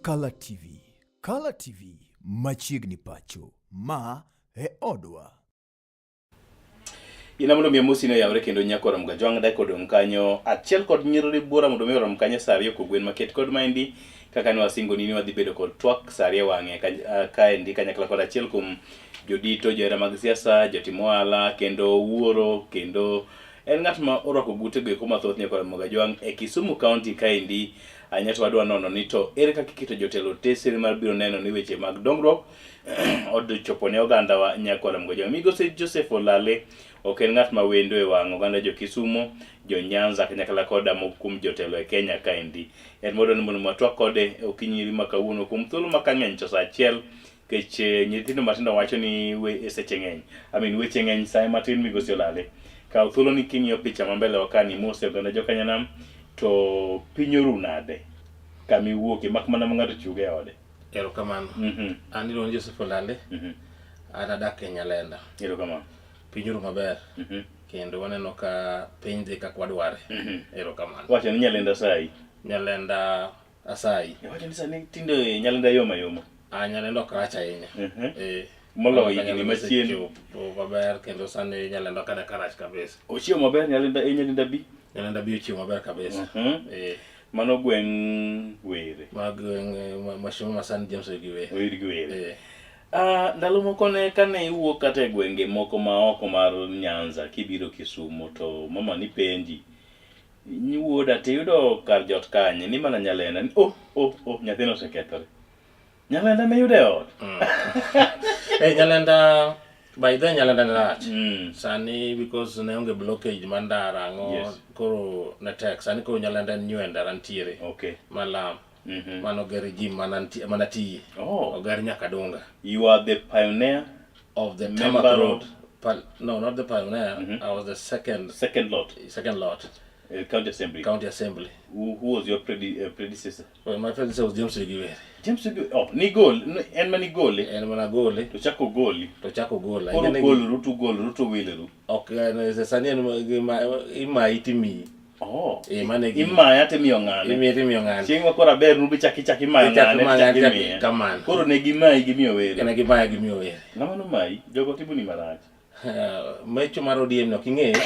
Kala TV. Kala TV machiegni pacho. Ma e odwa. Ina mondo mi amosi ni oyawre kendo nyako rom gajwang' dak odong' kanyo achiel kod nyiriri buora mondo mi orom kanyo saa ariyo kogwen maket kod maendi kaka ne wasingoni ni wadhi bedo kod twak saa ariyo wang'e kaendi kanyakla kod achiel kuom jodito johera mag siasa jotim ohala kendo wuoro kendo en ng'at ma orwako gutego eko mathoth nyaka Ramogi Ajwang' e Kisumu County kaendi ahinya to wadwa nono ni to ere kaka iketo jotelo tesre mar biro neno ni weche mag dongruok ochopo ne ogandawa nyaka Ramogi Ajwang'. Migosi Joseph Olale ok en ng'at ma wendo e wang' oganda jo Kisumo, jo Nyanza kanyakla koda moko kuom jotelo e Kenya kaendi. En mondo ni mondo watwak kode e okinyi ma kawuono kuom thuolo ma kang'eny to saa achiel Nikech nyithindo matindo wacho ni we, seche ng'eny. I mean, weche ng'eny saye matin migosi Olale. Kaw thuolo ni king'iyo picha ma mbele wa ka ni mose oganda jokanyanam to piny oru nade kama iwuokie mak mana ma ng'ato chuge e ode. Erokamano. An iluongo ni Joseph Olale. An adak e Nyalenda. Erokamano. Piny oru maber. Kendo waneno ka piny dhi kaka wadware. Erokamano. Wacho ni Nyalenda sayi. Nyalenda Asayi. Iwacho ni sani tinde Nyalenda yom ayoma. Ah, Nyalenda ok rach ahinya. Eh. Moloyo Aneno ka higni Nyalenda machien. osechopo maber kendo sani Nyalenda ok ane ka rach kabisa. Ochiewo maber Nyalenda e Nyalenda bi. Nyalenda bi ochiewo maber kabisa. Eh. Mano gweng' Were. Mag Mheshimiwa Masani James Oyugi Were. Oyugi Were. Eh. Ah, ndalo moko ne kane iwuok kata e gwenge moko ma oko mar Nyanza kibiro Kisumo to mama ni penji Ni wuoda to iyudo kar jot kanye? Ni mana Nyalenda. Ni oh, oh, oh, nyathino osekethore. Nyalenda miyudo e ot. Eh, Nyalenda by then Nyalenda ne rach. Sani because ne onge blockage mar ndara ang'o koro ne tek. Sani koro Nyalenda en new e ndara nitiere. Malam. Mano oger gym mana nitie mana tiye. Oger nyaka Dunga. You are the pioneer of the member tarmac of road. No, not the pioneer. I was the second. Second lot. Second lot. County Assembly. County Assembly. Who was your predecessor? Well, my predecessor was James Oyugi Were. James Oyugi, oh, ni gol, en mani gole. En mana gole. To chako goli. To chako gola. Koro Ing'e ni gol rutu gol rutu wilru. Ok, sani en imayi timiyi. Oh. Mane gi. Imaya timiyo ng'ane. Imiyo timiyo ng'ane. Chieng' ma koro aber nubi chak ichak imayo Ichak ng'ane imayo tichak ng'ane, imiye. kamano. Koro ne gimayi gimiyo Were. Ne gimayi gimiyo Were. Ng'ama nomayi? Jogo timoni marach. Mecho mar ODM no ok ing'eyo.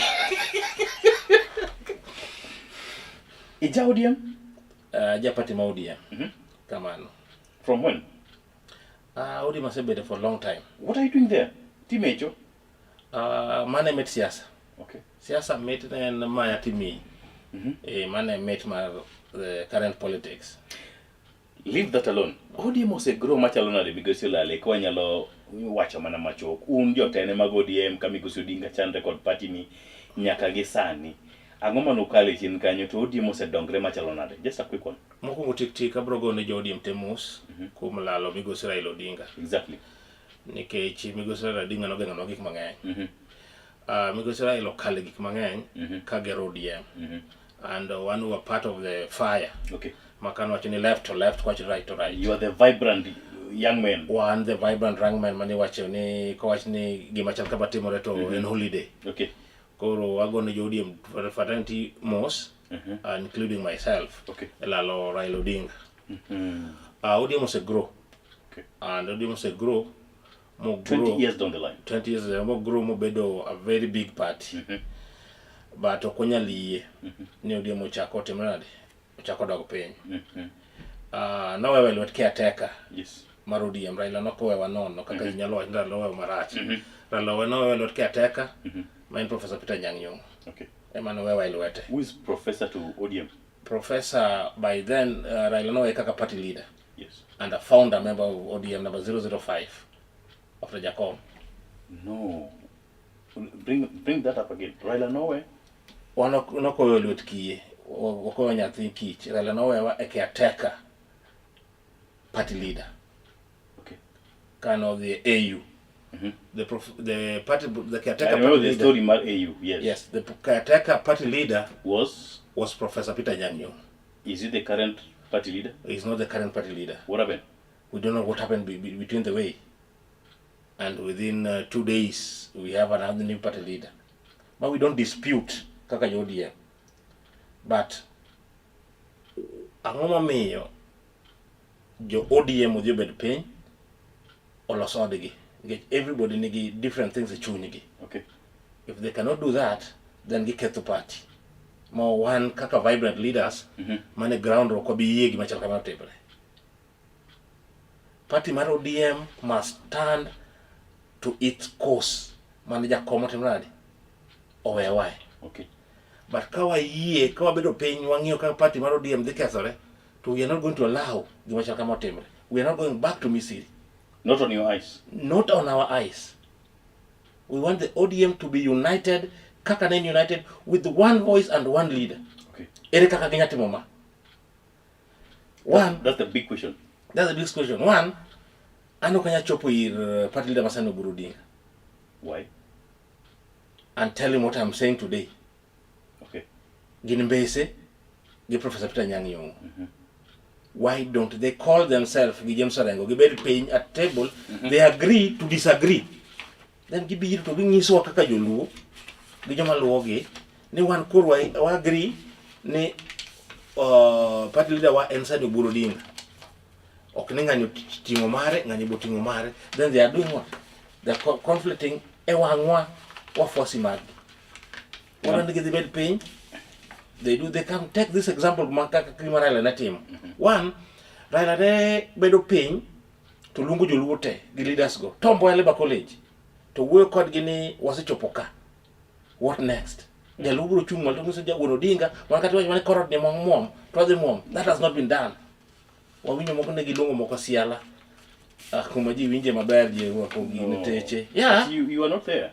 Ija ODM? Ja party ma ODM. Kamano. From when? ODM asebedo for a long time. What are you doing there? Timecho? Mano e mit siasa. Siasa mit ne en maya timiyi. Mano e mit mar the current politics. Leave that alone. ODM osegrow machalo nade Migosi Olale ka wanyalo wacho mana machuok. Un jotene mag ODM ka Migosi Odinga chandre kod party ni nyaka gi sani. Ang'o mane ukalo e chien kanyo to ODM osedongre machalo nade? Just a quick one. Mokwongo tik tik abro gone jo ODM te mos kuom lalo Migosi Raila Odinga. Nikech Migosi Raila Odinga nogeng'onwa gik mang'eny. Migosi Raila okalo e gik mang'eny ka gero ODM. And one who were part of the fire. Ma kane wacho ni left to left, kwacho right to right. You are the vibrant young man. Wan the vibrant young man mane iwacho ni kowach ni gima chal kama timore to en holiday. Koro wagone jo ODM fraternity mos, including myself, e lalo Raila Odinga. ODM osegrow. And ODM osegrow mo 20 grow years down the line. 20 years mo grow mobedo a very big party. But ok wanyal yie ni ODM ochako otimre nade? Ochako dok piny. Nowewa e lwet caretaker mar ODM. Raila nokowewa nono kaka ji nyalo wacho ni Raila owewa marach. Raila nowewa e lwet caretaker ma en Professor Peter Anyang' Nyong'o. Ema nowewa e lwete. Who is professor to ODM? Professor by then Raila nowe kaka party leader. And a founder member of ODM number 005 after Jakom. No. Bring that up again. Raila nowe. Wan nokoyo lwet kiye, wakoyo nyathi kich. Raila nowewa e caretaker party leader. Kano odhi e AU. The prof, the party, the caretaker I remember party the leader. story mar AU, yes. Yes, the caretaker party leader was Professor Peter Anyang' Nyong'o. Is he the current party leader? He's not the current party leader. What happened? We don't know what happened between the way. And within 2 days, we have another new party leader. But we don't dispute kaka ODM. But ang'o momiyo Jo ODM odhi obed piny olos odgi nikech everybody nigi different things e chunygi. If they cannot do that, then giketho party. Ma wan kaka vibrant leaders mane ground ok wabi yie gima chal kamano timre. Party mar ODM must stand to its course mane jakom otimre nade owewae. But ka wayie, ka wabedo piny wang'iyo kaka party mar ODM dhi kethore, to we are not going to allow gima chal kama otimre. We are not going back to Misiri. Not on your eyes. Not on our eyes. We want the ODM to be united, kaka ne en united, with one voice and one leader. Ere kaka ginya timo ma? One, That's the big question. That's the big question. One, an ok anyal chopo ir party leader masani Oburu Odinga. Why? And tell him what I'm saying today. Gin mbese gi Professor Peter Anyang' Nyong'o. Why don't they call themselves gi James Orengo, gibed piny at table, they agree to disagree. Then gibiro to ginyisowa kaka joluo gi joma luwogi ni wan koro wa agree ni party leader wa en sani Oburu Odinga. Ok ni ng'ani ting'o mare, ng'ani bo ting'o mare. Then they are doing what? They are conflicting e wang'wa wafuasi maggi. Wadwa ni gidhi bed piny. They do, they can take this example ma kaka gima Raila ne timo. One, Raila ne bedo piny to luongo joluo te gi leaders go. Tom Mboya Labour College to wuoyo kodgi ni wasechopo ka. What next? Jaluo biro chung' malo to nyiso Wuon Odinga, wan kata iwacho mana ni korot ni mong muom, to wadhi muom. That has not been done. Wawinjo moko ne giluongo moko siala. Kuma ji winje maber, ji rwako gine teche. Yeah. But you are not there.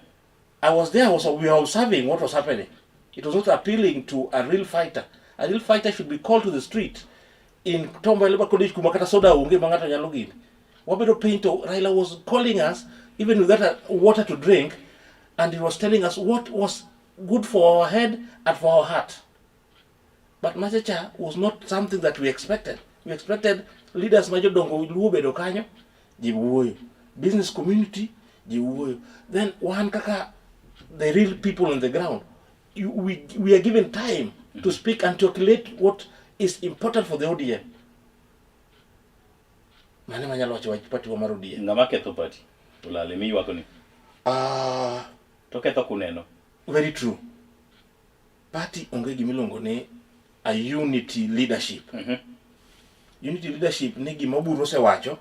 I was there, we were observing what was happening. It was not appealing to a real fighter. A real fighter should be called to the street in Tom Mboya Labour College kuma kata soda onge ma ng'ato nyalo gini. Wabedo piny to Raila was calling us even without a water to drink, and he was telling us what was good for our head and for our heart. But Machacha was not something that we expected. We expected leaders ma jodongo luo bedo kanyo, ji wuoyo. Business community, ji wuoyo. Then wan kaka the real people on the ground, we are given time to speak and to articulate what is important for the ODM. Mane manyalo wacho wach party wa mar ODM. Ng'ama ketho party? Olale miywako ni. To ketho kuneno. Very true. Party onge gimiluongo ni a unity leadership. Unity leadership ni gima Oburu osewacho,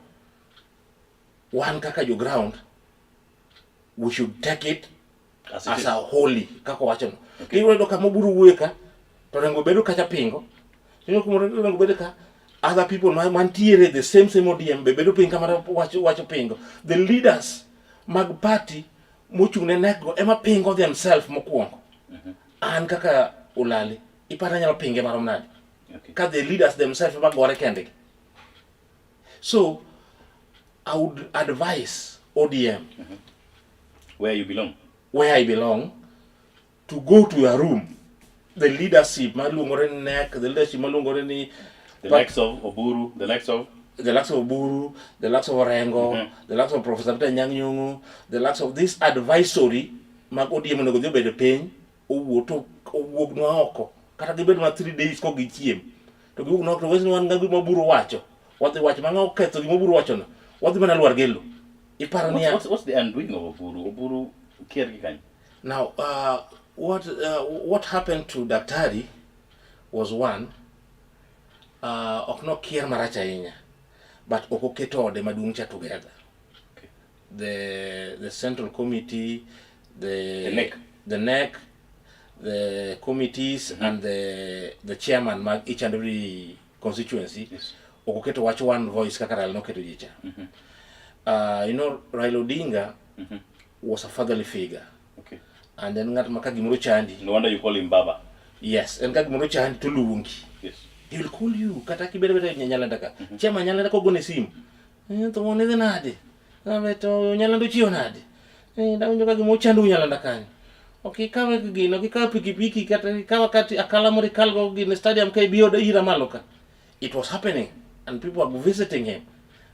wan kaka jo ground, we should take it As it as is. a holy, kaka owacho no. Iyudo ka Oburu wuoyo ka, to Orengo bedo kacha pingo. Iyudo ka Orengo bedo ka, other people mantiere the same ODM be bedo piny kama wacho pingo. The leaders mag party mochung' ne NEC go ema pingo themselves mokwongo. An kaka Olale, iparo anyalo pinge marom nade? Ka the leaders themselves ema gore kendgi. So, I would advise ODM Where you belong. Where I belong, to go to a room. The leadership maluongore ni NEC, the leadership maluongore ni The likes of Oburu, the likes of the likes of Oburu, the likes of Orengo, the likes of Professor Peter Anyang' Nyong'o, the likes of this advisory mag ODM onego dhi obed piny, owuo to owuognwa oko. Kata gibed ma 3 days kok gichiem. To giwuognwa oko to wes ni wan gi gima Oburu wacho. Wadhi wacho ma ng'a oketho gima Oburu wacho no. Wadhi mana lwar gelo. Iparo niya What's the undoing of Oburu? Oburu kier gi kanyo. Now, what happened to Daktari was one, ok nokier marach ahinya, but ok oketo ode maduong' cha together. The central committee, The NEC. the NEC, the committees and the chairman mag each and every constituency. Ok oketo wach one voice kaka Raila noketo ji cha. Raila Odinga was a fatherly figure. And then ng'at ma ka gimoro chandi. No wonder you call him Baba. Yes, en ka gimoro chandi to luongi. He will call you kata kibedo beda Nyalenda ka. Chairman Nyalenda kogone simu. To ng'one dhi nade? Abe to Nyalenda ochiewo nade? Dawinjo ka gimoro chando Nyalenda kanyo. Ok ikawe gino, ok ikawe pikipiki kata ikawe kati akala moro ikal go gine stadium ka ibiyo ira malo ka. It was happening and people were visiting him.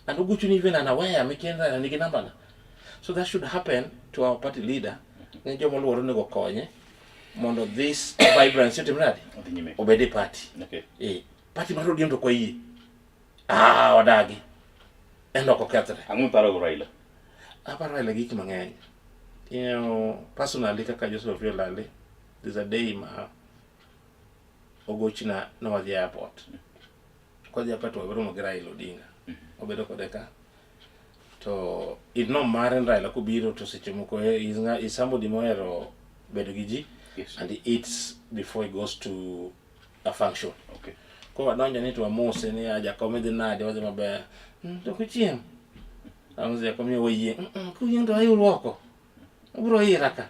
And Oguchuni even unaware, mikienda nigi namba na. So that should happen to our party leader. Ne joma oluoro onego konye mondo this vibrancy otim nade? Odhi nyime. Obed e party. Okay. Party mar ODM to ok wayie. Ah, wadagi. En ok okethre. Ang'o miparo go Raila? Aparo Raila gik mang'eny. Personally kaka Joseph Opiyo Lali, there's a day ma ogochna ni wadhi airport. Kwadhi airport to waromo gi Raila Odinga. Wabedo kode ka. To it no mare ni Raila kobiro to seche moko is somebody mohero bedo gi ji and he eats before he goes to a function. Koro wadonjo ni to wamose ni, "Ah, jakom, idhi nade?" "Wadhi maber." To kuchiem?" Amose jakom ni wayie. Kuyieng' to ayul oko. Ubiro ira ka."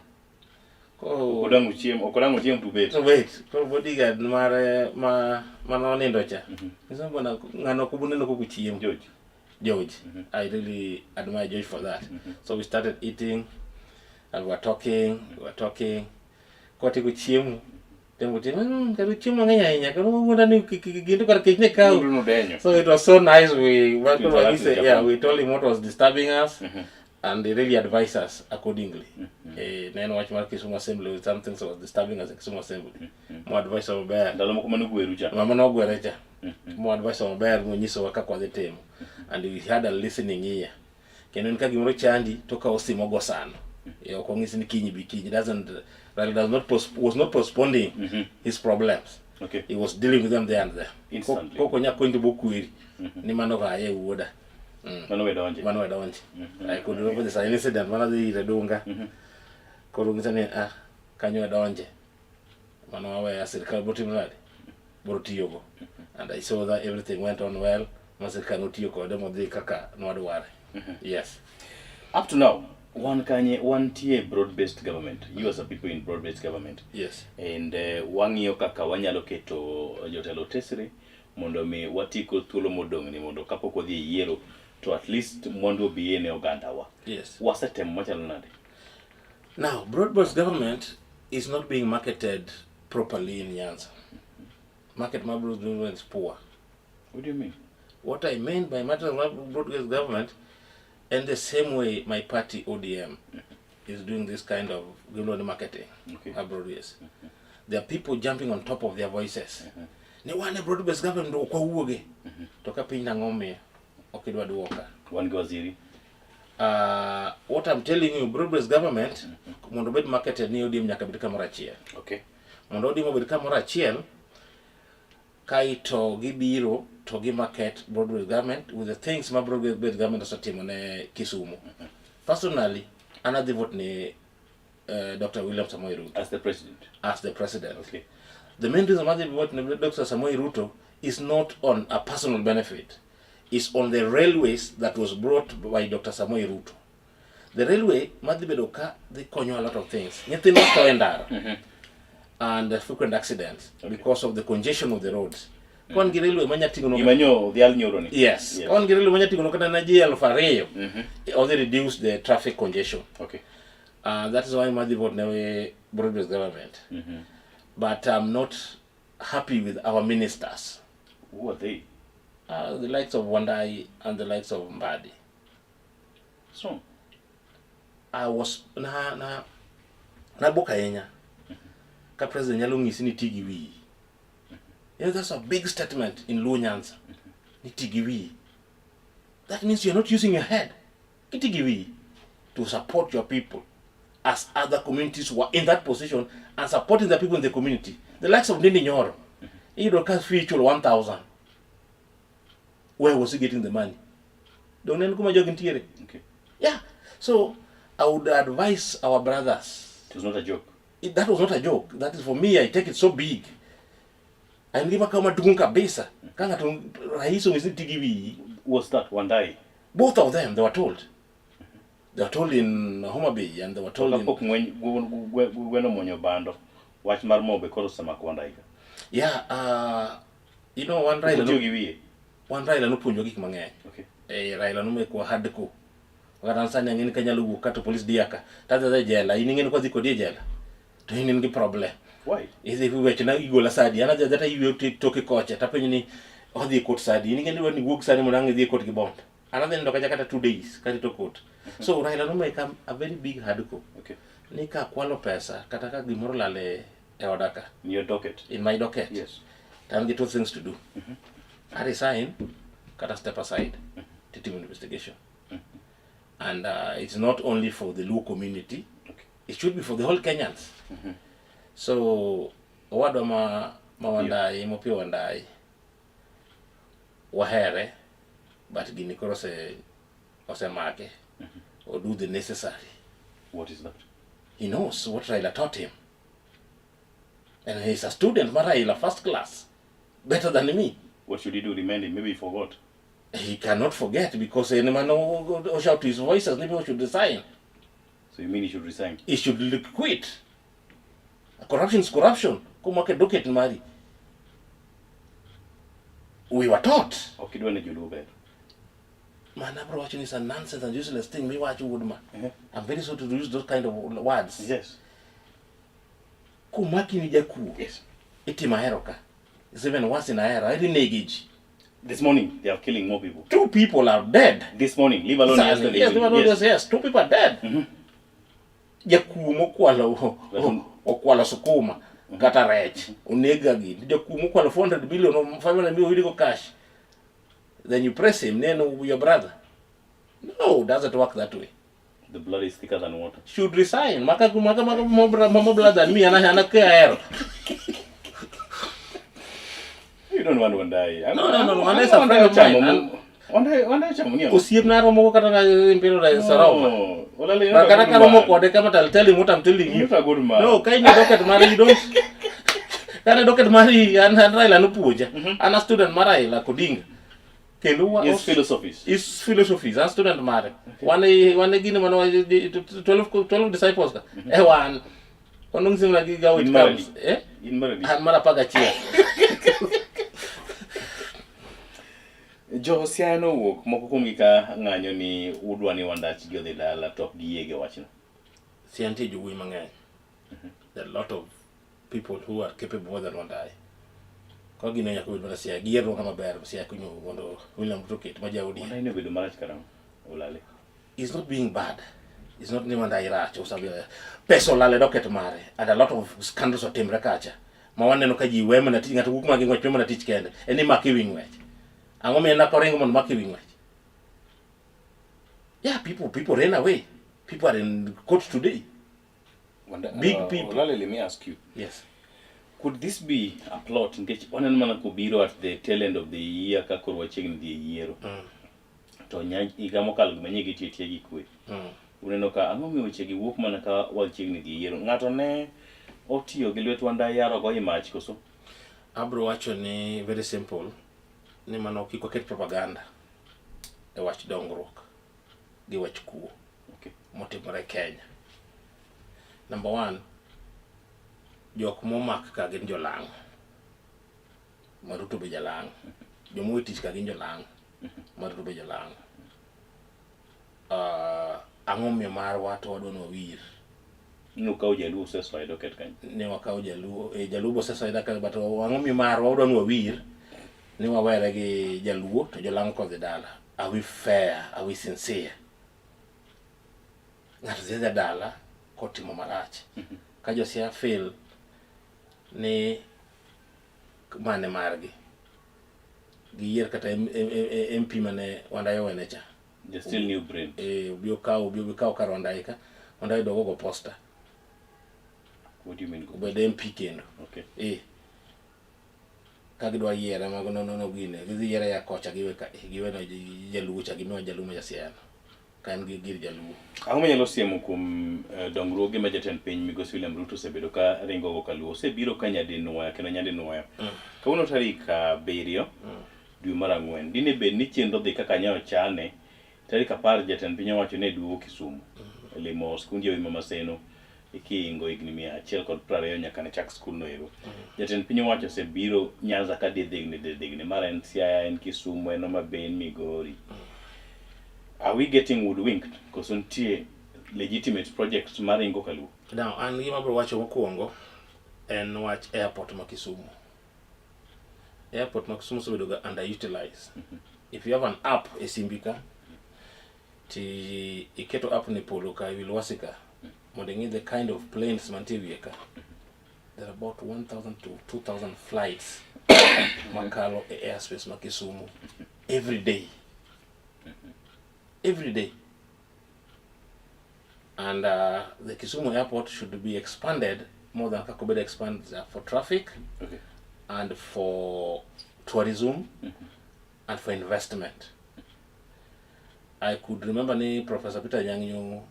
Koro Ok odang' uchiem to ubet. To wait, koro bodyguard mare ma manonindo cha. Nyiso bwana ng'ano ok ubuneno kok ochiemo. George. George. I really admire George for that. So we started eating and we were talking, we were talking. Kwatieko chiemo, tembo timo, kar chiemo mang'eny ahinya, kar wuonda ni gin to kar kech ne kaw." Undu nudenyo. So it was so nice. We To interact with yeah, Japan. we told him what was disturbing us, and he really advised us accordingly. Ne en wach mar Kisumu Assembly, something that was disturbing us in Kisumu Assembly. Mo advice maber. Ndalo moko manogweru cha. Mama nogwere cha. Mo advice maber, monyisowa kaka wadhi timo. And we had a listening ear. Kendo en ka gimoro chandi to okawo simu ogo sano. Ok ong'isi ni kiny bi kiny. Doesn't Raila does not post, was not postponing his problems. He was dealing with them there and there. Instantly. Kok onya konyi to bokweri. Ni mano ga aye wuoda. Mano we donje. Mano we donje. I could remember this an incident mana dhi ire Dunga. Koro ng'isa ni, "Ah, kanyo e donje." Mano waweya sirikal biro timo nade? Biro tiyogo. And I saw that everything went on well. Ma sirikal notiyo kode modhi kaka nwadware. Yes. Up to now, wan kanye wantie broad based government. You as a people in broad based government. And wang'iyo kaka wanyalo keto jotelo tesre mondo mi wati kod thuolo modong' ni mondo kapok wadhi e yiero to at least mwandu obiye ne ogandawa. Wasetemo machalo nade? Now, broad-based government is not being marketed properly in Nyanza. Market mar broad-based government is poor. What do you mean? What I mean by market broad-based government, in the same way my party ODM is doing this kind of global marketing abroad is. There are people jumping on top of their voices. Ni wan e broad-based government ok wawuoge. To ka piny nang'o miyo ok idwa duoka. Wan gi waziri. What I'm telling you, broad-based government mondo obed marketed ni ODM nyaka bed kamoro achiel. Mondo ODM obed kamoro achiel, kaito gibiro to gi market broad-based government with the things ma broad-based government osetimo ne Kisumu. Personally, an adhi vote ne Dr. William Samoei Ruto As the president. As the president. The main reason why they vote ne Dr. Samoei Ruto is not on a personal benefit. It's on the railways that was brought by Dr. Samoei Ruto. The railway madhi bedo ka dhi konyo a lot of things. Nyithindo tho e ndara and frequent accidents because of the congestion of the roads. Ka wan gi railway manya ting'o Gima nyo odhial nyoro ni. Yes. Ka wan gi railway manya ting'o kata na ji 2,000, it only reduce the traffic congestion. That is why madhi vote ne broad-based government. But I'm not happy with our ministers. Who are they? The likes of Wandai and the likes of Mbadi. So, I was na nabuok ahinya ka president nyalo ng'isi ni ti gi wiyi. That's a big statement in Luo Nyanza. Ni ti gi wiyi. That means you're not using your head. Iti gi wiyi to support your people as other communities were in that position and supporting the people in the community. The likes of Ndindi Nyoro, iyudo ka fee ichulo 1000. Where was he getting the money? Dong ne en kuma jogi nitiere. Yeah. So I would advise our brothers. It was not a joke. That was not a joke. That is, for me, I take it so big. En gima kawo maduong' kabisa. Ka ng'ato rais ong'isi ni ti gi wiyi. Was that Wandai? Both of them, they were told. They were told in Homa Bay and they were told in Kapok gweno omuonyo bando, wach mar mo be koro osemako Wandai ka. Yeah, wan Raila Otiyo gi wiye. Wan Raila nopuonjwa gik mang'eny. Raila nomekwa hardcore. Kata an sani ang'e ni kanyalo wuok ka to polis diya ka. Tadhi adhi e jela, in ing'e ni kwadhi kodi e jela. To in gi problem. Why? Idhi wechona igola sadi, an adhi adhi tayweyo toke kocha, tapenjo ni odhi e court sadi. In ing'e ni dwaro ni iwuog sani mondo ang' idhi e court gi bond. An adhi nindo kacha kata 2 days karito court. So Raila nomeka a very big hardcore. Ni ka akwalo pesa kata ka gimoro olal e oda ka. In your docket. In my docket. To an gi two things to do. I resign. Kata step aside titimo investigation. And it's not only for the Luo community, it should be for the whole Kenyans. So owadwa ma Wandayi, Mopio Wandayi, wahere, but gini koro osemake. Or do the necessary. What is that? He knows what Raila taught him. And he's a student, ma Raila, first class. Better than me. What should he do? Remind him. Maybe he forgot. He cannot forget because any man who shout his voices, maybe he should resign. So you mean he should resign? He should quit. Corruption is corruption. Komake docket mari. We were taught. Ok idwa ne joluo ber. Man, abro wacho ni is a nonsense and useless thing. Me wacho wuod ma. I'm very sorry to use those kind of words. Komaki ni jakuo. Itimo ahero ka. It's even worse in Ahero. Ahero inege ji. This morning they are killing more people. Two people are dead. This morning, leave alone Sani, yesterday. yes, leave alone yes. Two people are dead. Jakuo mokwalo okwalo sukuma kata rech onega gini. Jakuo mokwalo 400 billion or 500 million go cash. Then you press him, then your brother. No, doesn't work that way. The blood is thicker than water. Should resign. Maka maka maka more blood than me ana ana ahero. You don't want Wandayi. No. Wandayi is a friend of mine. Wandayi chamo ni. Osiepna romo go kata na Imperial Sarova. No. Olale, But kata karomo kode kama I'll tell him what I'm telling you. You're not a good man. No, ka in docket mari you don't. Kane docket mari an Raila nopuonja. An a student mar Raila Odinga. Kendo wa His philosophies. His philosophies, an student mare. Wan e gini mane 12 disciples ka. E wan. Wanong simla gi how it In mar comes. adi? Eh? In mar adi? An mar 11. Jo Siaya nowuok moko kuomgi ka ng'anyo ni udwa ni Wandach gi odhi dala to ok giyie gi wachno. Siaya nitie jowuoyi mang'eny. There are a lot of people who are capable more than Wandayi. Ka gino nyaka bed mana Siaya, giyierwa kama ber Siaya kunyo mondo William Ruto oket ma jaodi. Wandayi ne obedo marach karang'o? Olale. He's not being bad. He's not ni Wandayi rach. Pesa olal e docket mare and a lot of scandals otimre kacha. Ma waneno ka ji we mana tich, ng'ato wuok mana gi ng'wech, we mana tich kende. En ni make wi ng'wech. Ang'o miyo en oringo mondo make wi ng'wech? Yeah, people ran away. People are in court today. Big people. Olale, let me ask you. Yes. Could this be a plot? Nikech waneno mana kobiro at the tail end of the year ka koro wachiegni dhi e yiero. To higa mokalo gima nye gitiyo tiyo gi kwe. Uneno ka ang'o miyo weche gi wuok mana ka wachiegni dhi e yiero. Ng'ato ne otiyo gi lwet Wandayi yaro go i mach koso? Abro wacho ni very simple ni mano kik waket propaganda e wach dongruok gi wach kuo motimore Kenya. Number one, jok momak ka gin jolang'o. Ma Ruto be jalang'o. Joma owe tich ka gin jolang'o. Ma Ruto be jalang'o. Ang'o miyo marwa to wadwa ni wawir? Nukawo jaluo osesoyo e docket kanyo. Ne wakawo jaluo, jaluo be osesoyo e docket, but ang'o miyo marwa wadwa ni wawir? Ni wawere gi jaluo to jolang'o kodhi dala. Are we fair? Are we sincere? Ng'ato dhi adhiya dala kotimo marach. Ka jo Siaya feel ni mane margi. Giyier kata MP mane Wandayi owene cha. The still new brain. Obi okaw, obi okaw kar Wandayi ka. Wandayi dogo go posta. What do you mean? Obed MP kendo. Ka gidwa yiere mago no no no gine. Gidhi yiere ya kocha giwe ka giwe no jaluo cha gimiwa jaluo ma ja Siaya. Ka en gi gir jaluo. Ang'o manyalo siemo kuom dongruoge ma jatend piny migosi William Ruto osebedo ka ringo go kaluo. Osebiro ka nyadinuoya kendo nyadinuoya. Kawuono tarik 7 dwe mar 4. Dine bed ni chenro dhi kaka ne ochane, tarik 10 jatend piny owacho ne duogo Kisumu. Limo skund yawuowi ma Maseno kiingo higni 120 nyaka ne chak skul no ero. Jatend piny owacho osebiro Nyanza ka didhigni didhigni mar en Siaya, en Kisumu, en Homa Bay, en Migori. Are we getting hoodwinked? Koso nitie legitimate projects maringo kaluo? Now, an gima abiro wacho mokwongo en wach airport ma Kisumu. Airport ma Kisumu osebedo ga underutilized. If you have an app e simbi ka, ti iketo app ni polo ka, e wi lwasi ka, mondo ing'i the kind of planes mantie wiye ka. There are about 1,000 to 2,000 flights makalo e airspace ma Kisumu. Every day. Every day. And the Kisumu airport should be expanded more than kaka obedo expanded for traffic and for tourism and for investment. I could remember ni Professor Peter Anyang' Nyong'o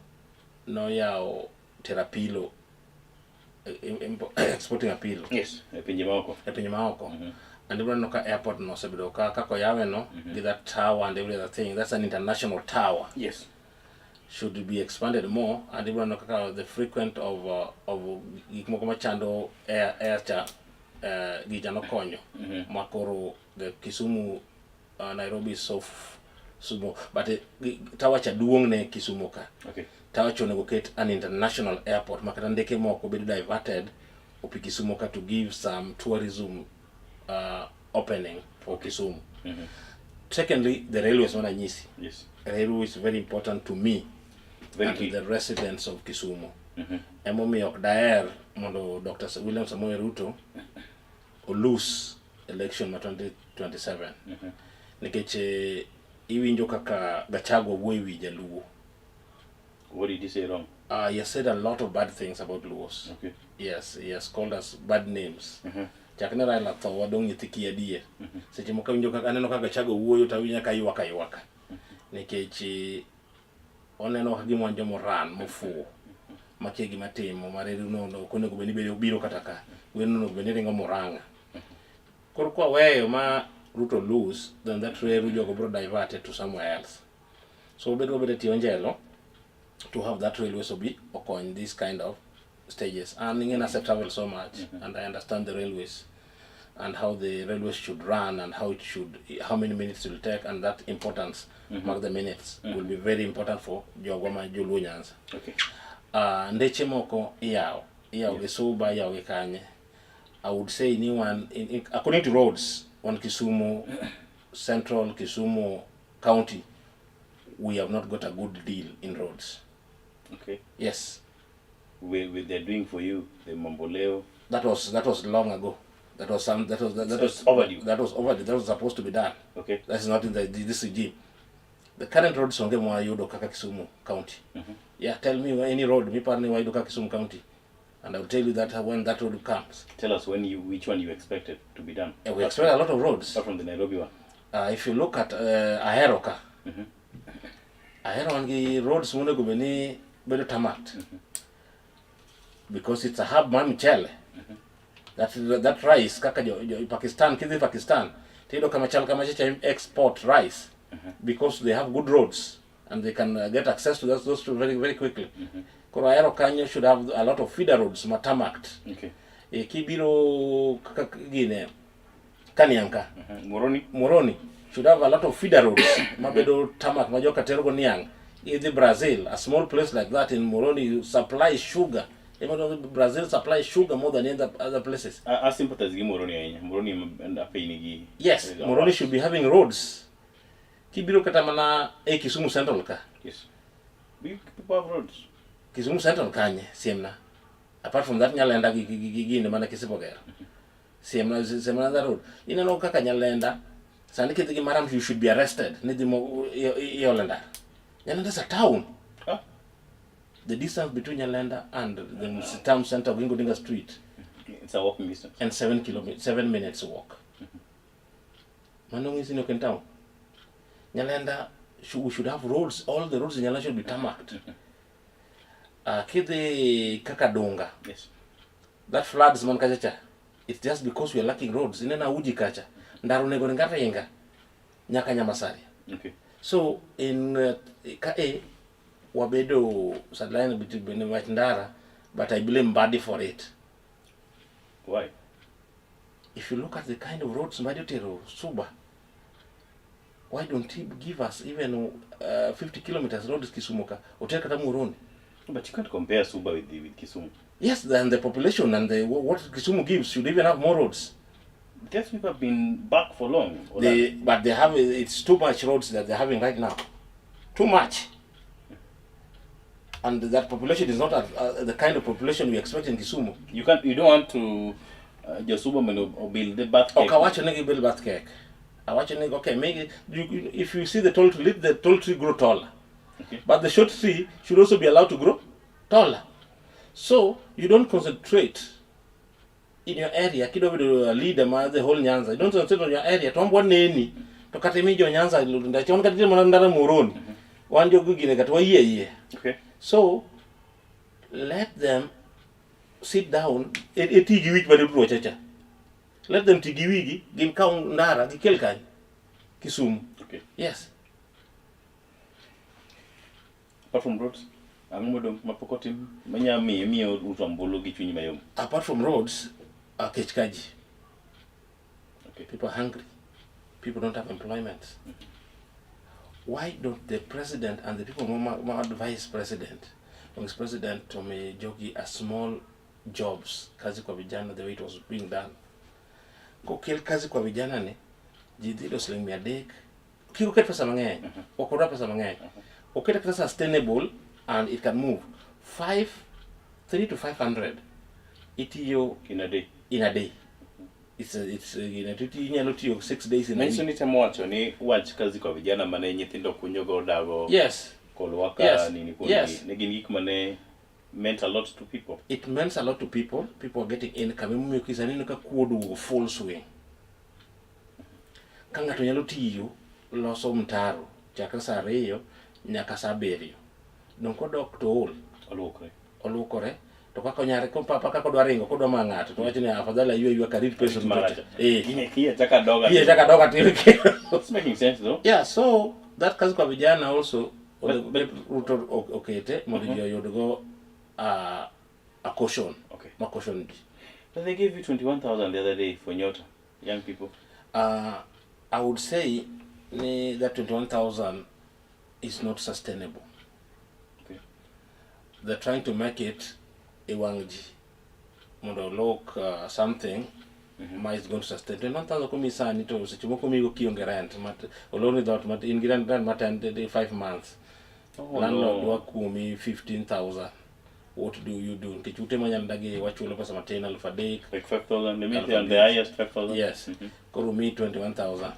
noyawo tero apilo, exporting apilo Yes, e pinje maoko. E pinje maoko. And ibiro neno ka airport no osebedo ka kaka oyawe no gi that tower and every other thing. That's an international tower. Should be expanded more, and ibiro neno kaka the frequent of gik moko machando air cha, gicha nokonyo ma koro the Kisumu, Nairobi is so small, but tower cha duong' ne Kisumu ka. Tower cha onego ket an international airport ma kata ndeke moko bedo diverted opi Kisumu ka to give some tourism opening for Kisumu. Secondly, the railways mana nyisi. Railway is very important to me Very and key. To the residents of Kisumu. Emomiyo ok daher mondo Dr. William Samoei Ruto o lose election ma 2027. Nikech iwinjo kaka Gachagua wuoyo e wi Jaluo. What did he say wrong? He has said a lot of bad things about Luos. Yes, he has called us bad names. Chakne Raila tho wadong' nyithi kiye adier. Seche moko awinjo kaka aneno ka Gachagua wuoyo to awinjo ka ywak aywaka. Nikech oneno ka gima wan jomoran mofuwo. Makia gima timo ma reru no no ok onego bed ni biro kata ka. Gweno onego bed ni ringo Murang'a. Koro kwa weyo ma Ruto lose, then that reru jogo biro divert it to somewhere else. So wabedo tie onjelo to have that railway so be okony this kind of stages. And ing'e ase travel so much and I understand the railways and how the railways should run and how it should, how many minutes it will take, and that importance mag the minutes will be very important for jogwa ma Joluo Nyanza. Ndeche moko iyawo gi Suba, iyawo gi kanye. I would say ni wan according to roads on Kisumu Central, Kisumu County, we have not got a good deal in roads. Yes. With they're doing for you the Mamboleo. That was long ago. That was some that was that, that So was it's overdue. That was overdue. That was supposed to be done. That is not in this regime. The current roads onge mwayudo kaka Kisumu County. Yeah, tell me any road miparo ni wayudo kaka Kisumu County, and I will tell you that when that road comes. Tell us when you which one you expected to be done. We expect a lot of roads. Apart from the Nairobi one. If you look at Ahero ka, Ahero wan gi roads monego bed ni bedo tarmacked because it's a hub mar mchele. That rice kaka jo Pakistan, kidhi Pakistan tiyudo kama chal kama chacha export rice because they have good roads and they can get access to those very very quickly. Koro Ahero kanyo should have a lot of feeder roads ma tarmacked. Kibiro kaka gine Kaniang' ka, Moroni. Moroni should have a lot of feeder roads mabedo tarmac ma joka terogo niang'. Idhi Brazil, a small place like that in Moroni, you supply sugar. Even though Brazil supply sugar more than any other places. I sympathize gi Moroni ahinya. Moroni ema apiny gi. Yes, Moroni should be having roads. Kibiro kata mana e Kisumu Central ka. Yes. We people have roads. Kisumu Central kanye, siemna. Apart from that Nyalenda gi gine mana Kisipo gero. Siemna that road. Ineno kaka Nyalenda, sani kidhi gi Maram you should be arrested. Nidhi mo iole ndara. Nyalenda is a town. Ah. The distance between Nyalenda and the town center of Oginga Odinga Street It's a walking distance. And 7 kilometers, 7 minutes walk. Mano ng'isi ni ok en town. Nyalenda, we should have roads. All the roads in Nyalenda should be tarmacked. Kidhi kaka Dunga, that floods man kacha cha, it's just because we are lacking roads. Ineno Auji kacha, ndara onego ring aringa nyaka Nyamasaria. So in ka e wabedo sideline between wach ndara, but I blame Mbadi for it. Why? If you look at the kind of roads Mbadi otero Suba, why don't he give us even 50 kilometers roads Kisumu ka oter kata Muhoroni? But you can't compare Suba with Kisumu. Yes, then the population and the what Kisumu gives should even have more roads. These people have been back for long. Or But they have, it's too much roads that they're having right now, too much. And that population is not the kind of population we expect in Kisumu. You can't. You don't want to. Josuba mondo build the birth Ok awacho ni gibuild birth cake. Awacho ni okay, maybe you, if you see the tall tree, let the tall tree grow taller. Okay. But the short tree should also be allowed to grow taller. So you don't concentrate in your area kidwa bedo a leader mar the whole Nyanza. You don't concentrate on your area. To wambwa neni. To kata imi jo Nyanza ndache wan kata mana ndara Muhoroni. Wan jogo gine kata wayie yie. Okay. So let them sit down e ti gi wich mane Ruto cha. Let them ti gi wigi gin kaw ndara gikel kanye Kisumu. Okay. Yes. Apart from roads, ang'o modong' mapok otim manya miyo miyo Ruto ombulu gi chuny mayom? Apart from roads, kech ka ji. Okay. People are hungry. People don't have employment. Why don't the president and the people ma, ma advise president, vice president to me jogi a small jobs, kazi kwa vijana the way it was being done. Kokel kazi kwa vijana ni ji dhi yudo siling 300. Kik oket pesa mang'eny. Ok odwa pesa mang'eny. Oket kata sustainable and it can move. 5 3 to 500 itiyo In a day. in a day. It's a, inyalo tiyo 6 days in a Manyiso week. ni temo wacho ni wach kazi kwa vijana mane nyithindo kunyo go dago Yes. kolwaka nini kuondgi ne gin gik mane meant a lot to people. It means a lot to people. People are getting income. Emomiyo kisa neno ka kuo oduogo full swing. Ka ng'ato nyalo tiyo loso mtaro chakre saa 2 nyaka saa 7. Dong kodok to ool. Oluokre. Oluokore. To kaka onyare papa kaka odwa ringo kodwa ma ng'ato to wacho ni afadhali aywe aywa karit pesa Maracha. Eh. Kiye chaka doga. Kiye chaka doga tim. It's making sense though. Yeah, so that kazi kwa vijana also Ruto okete mondo ji oyud go a caution. Okay. Ma caution ji. But they gave you 21,000 the other day for Nyota, young people. I would say ni that 21,000 is not sustainable. Okay. They're trying to make it e wang' ji mondo look something ma is going to sustain. 21,000 komi sani to seche moko migo kionge rent mat olorni dhoot mat in gi rent ma 10 5 months. Oh, Landlord no. dwa kuomi 15,000. What do you do? Nikech ute ma Nyandagi wachulo pesa matin 3,000. Like 5,000, maybe Aluf on the adek. highest 5,000. Yes. Koro miyi 21,000.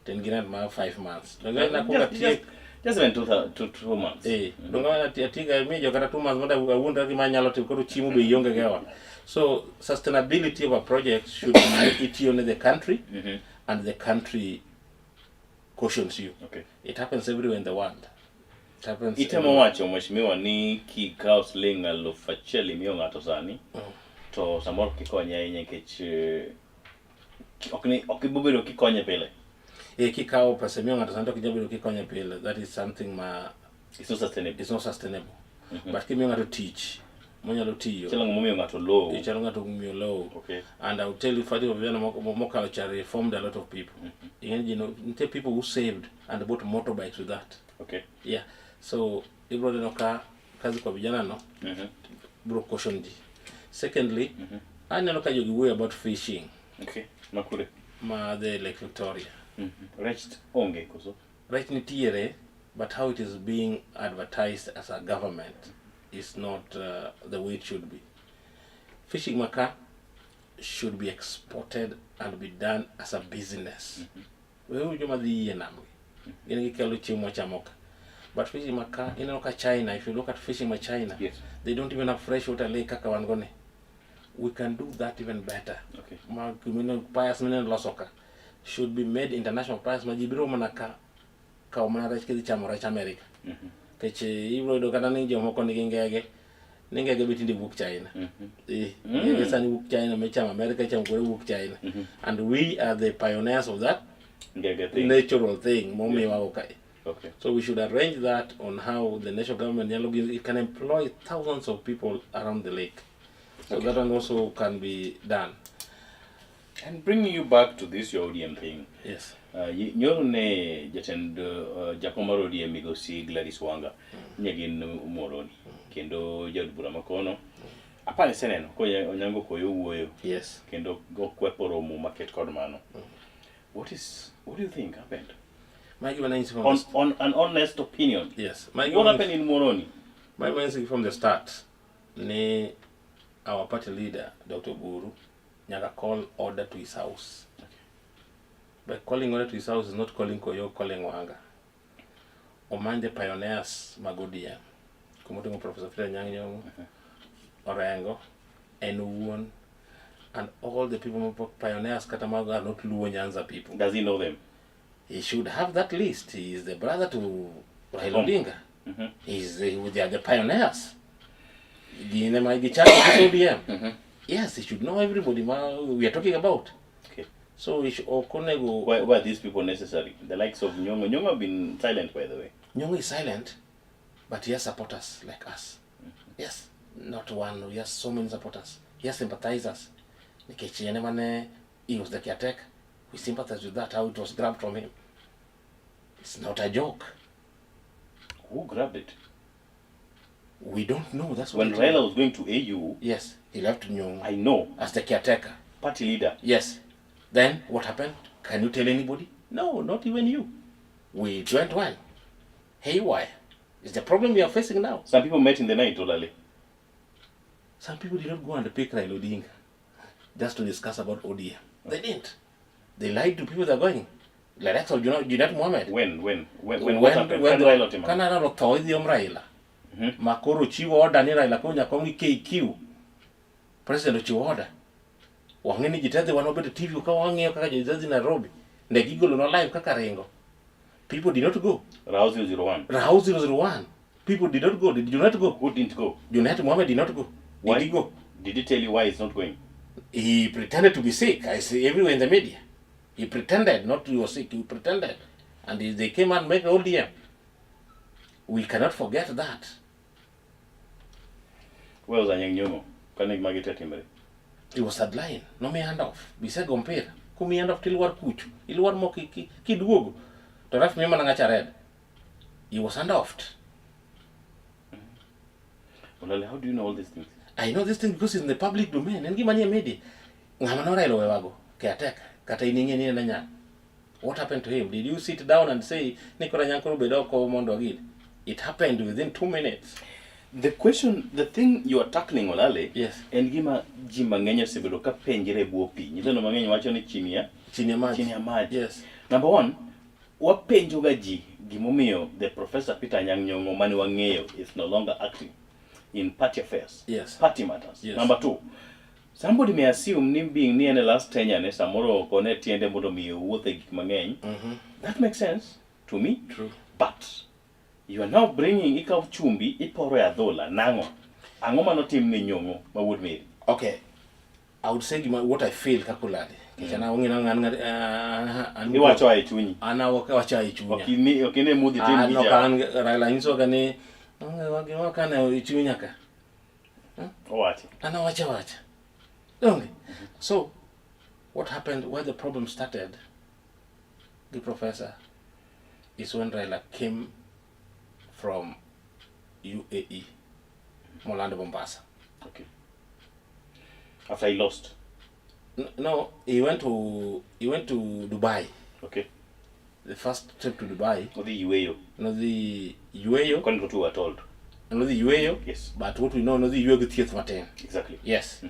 To in gi rent mar 5 months. Donge nakuongo Just, atiek just even 2 months. Eh, donge atiga miyo jo kata 2 months mondo awuondra gima anyalo timo koro chiemo be ionge go e ot. So sustainability of a project should be itiyo ne the country and the country cautions you. Okay. It happens everywhere in the world. It happens Itemo everywhere. wacho mheshimiwa ni kikawo siling 1,000 imiyo ng'ato sani to samoro kikonye ahinya nikech ok ni ok ibo bedo kikonye pile. Eh, kikawo pesa imiyo ng'ato sani to ok inyal bedo kikonye pile. That is something ma It's not sustainable. it's not sustainable. But kimiyo ng'ato tich monyalo tiyo Chalo ng'ama omiyo ng'ato low. ichalo ng'ato miyo low. Okay. And I will tell you, Fadi of Vijana mokalo cha reformed a lot of people. You know, nitie people who saved and bought motorbikes with that. Okay. Yeah. So ibro neno ka kazi kwa vijana no bro caution ji. Secondly, aneno ka jogi wuoyo about fishing Okay. Makure. ma the Lake Victoria. Rech onge koso. Rech nitiere, but how it is being advertised as a government is not the way it should be. Fishing maka should be exported and be done as a business. Weuru joma dhi yie nam gi. Gin gikelo chiemo wachamo ka. But fishing maka, ineno ka China, if you look at fishing ma China, they don't even have freshwater lake kaka wan go ni. We can do that even better. Okay. Ma kumino piers mineno loso ka should be made international piers ma ji biro mana ka kawo mana rech kidhi chamo rech America. Nikech ibiro yudo kata ni jomoko nigi ngege, ni ngege be tinde wuok China. Eh, ngege sani wuok China michamo America ichamo kore wuok China. And we are the pioneers of that Ngege thing. natural thing momiwa go kae. Okay. So we should arrange that on how the national government nyalo give, it can employ thousands of people around the lake. So that one also can be done. And bringing you back to this your ODM thing. Yes. Nyoro ne jatend jakom mar ODM migosi Gladys Wanga nye gin Muhoroni kendo jaod bura makono apani iseneno ko Onyango Koyo wuoyo kendo okwepo romo maket kod mano. What do you think happened? My given answer from On, the, on an honest opinion. Yes. My What given happened in Muhoroni? My answer from the start ni our party leader Dr. Buru nyaka call order to his house. By calling order to his house is not calling Koyo, calling Wanga. Omany the pioneers mag ODM. Kuma oting'o Professor Peter Anyang' Nyong'o, Orengo, en owuon, and all the people ma pioneers kata mag are not Luo Nyanza people. Does he know them? He should have that list. He is the brother to Raila Tom. Odinga. They are the pioneers. Gin ema gichako ODM. Yes, he should know everybody ma we are talking about. Okay. So he should, ok onego Why are these people necessary? The likes of Nyong'o. Nyong'o have been silent, by the way. Nyong'o is silent, but he has supporters like us. Yes, not one. He has so many supporters. He has sympathizers. Nikech en ema ne he was the caretaker. We sympathize with that, how it was grabbed from him. It's not a joke. Who grabbed it? We don't know. That's what When it Raila was going to AU, Yes, he left Nyong'o I know, as the caretaker. party leader. Yes. Then what happened? Can you tell anybody? No, not even you. We went well. Haywire. It's the problem we are facing now. Some people met in the night, Olale. Some people did not go and pick Raila Odinga just to discuss about ODM. They didn't. They lied to people that are going. Like that's all Junet Mohammed. When what happened? When Raila otimo? Kana Raila otho idhi om Raila. Ma koro chiwo order ni Raila koro nyaka om gi KQ. President ochiwo order. Wang'e ni ji te dhi wan wabedo e TV ka wang'iyo kaka ji te dhi Nairobi. Ne gigolo nwa live kaka ringo. People did not go. Rao 001. Rao 001. People did not go. Did Junet go? Who didn't go? Junet Mohammed did not go. Did Why? he go? Did he tell you why he's not going? He pretended to be sick. I see everywhere in the media. He pretended not to be sick. He pretended. And they came and made ODM. We cannot forget that. Where was Anyang' Nyong'o? Kane magi te timore. He was sidelined. No mi hand off. Bisego mpira. Kumi hand off tilwar kuchu. Ilwar mo kiduogo. To ref miyo mana ng'acha red. He was hand offed. Olale, how do you know all these things? I know this thing because it's in the public domain. En gima nie media. Ng'ama ne Raila owewago. Caretaker. Kata in ing'e ni en Anyang'. What happened to him? Did you sit down and say, ni koro Anyang' koro bed oko mondo agil? It happened within 2 minutes. The question, the thing you are tackling, Olale, Yes. en gima ji mang'eny osebedo ka penjre e bwo pi. Nyithindo mang'eny wacho ni chini ya Chini ya maji. Chini ya maji. Yes. Number one, wapenjo ga ji gimomiyo the Professor Peter Anyang' Nyong'o mane wang'eyo is no longer active in party affairs. Yes. Party matters. Yes. Number two, somebody may assume ni being ni en e last tenure ne samoro ok one tiende mondo mi owuoth e gik mang'eny. That makes sense to me. True. But you are now bringing ikawo chumbi iporo e adhola nang'o? Ang'o manotim ne Nyong'o ma wuod Mary? Okay. I would say gima, what I feel kaka Olale. Nikech an ang'e an Iwacho e chunyi. An awacho e chunya. Ok ine mudhi tim An ok gicha. an Raila nyisoga ni "Onge gima kane e chunya ka. Owachi. An awacho awacha. Donge? So what happened, where the problem started, the professor, is when Raila came from UAE, Molando Mombasa. Okay. After he lost. No, he went to Dubai. Okay. The first trip to Dubai. Odhi yueyo. Nodhi yueyo. According to what we were told. Nodhi yueyo. Yes. But what we know, nodhi yueyo gi thieth matin. Exactly. Yes.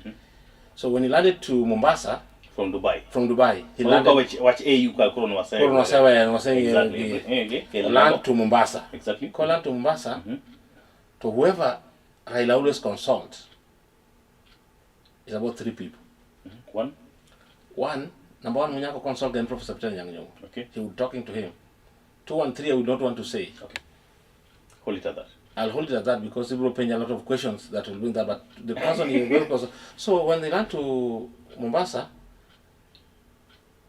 So when he landed to Mombasa, From Dubai. From Dubai, he Koro landed. ka wach AU ka koro nwasewe. Koro nwasewe, nwasewe, Exactly. Land to Mombasa. Exactly. Ko land to Mombasa, to whoever Raila always consult is about 3 people. One. One, number one, Munyako consult then Professor Peter Anyang' Nyong'o. Okay. He would talking to him. 2 and 3, I would not want to say. Okay. Hold it at that. I'll hold it at that because he will pay a lot of questions that will bring that. But the person he will consult. So when they land to Mombasa,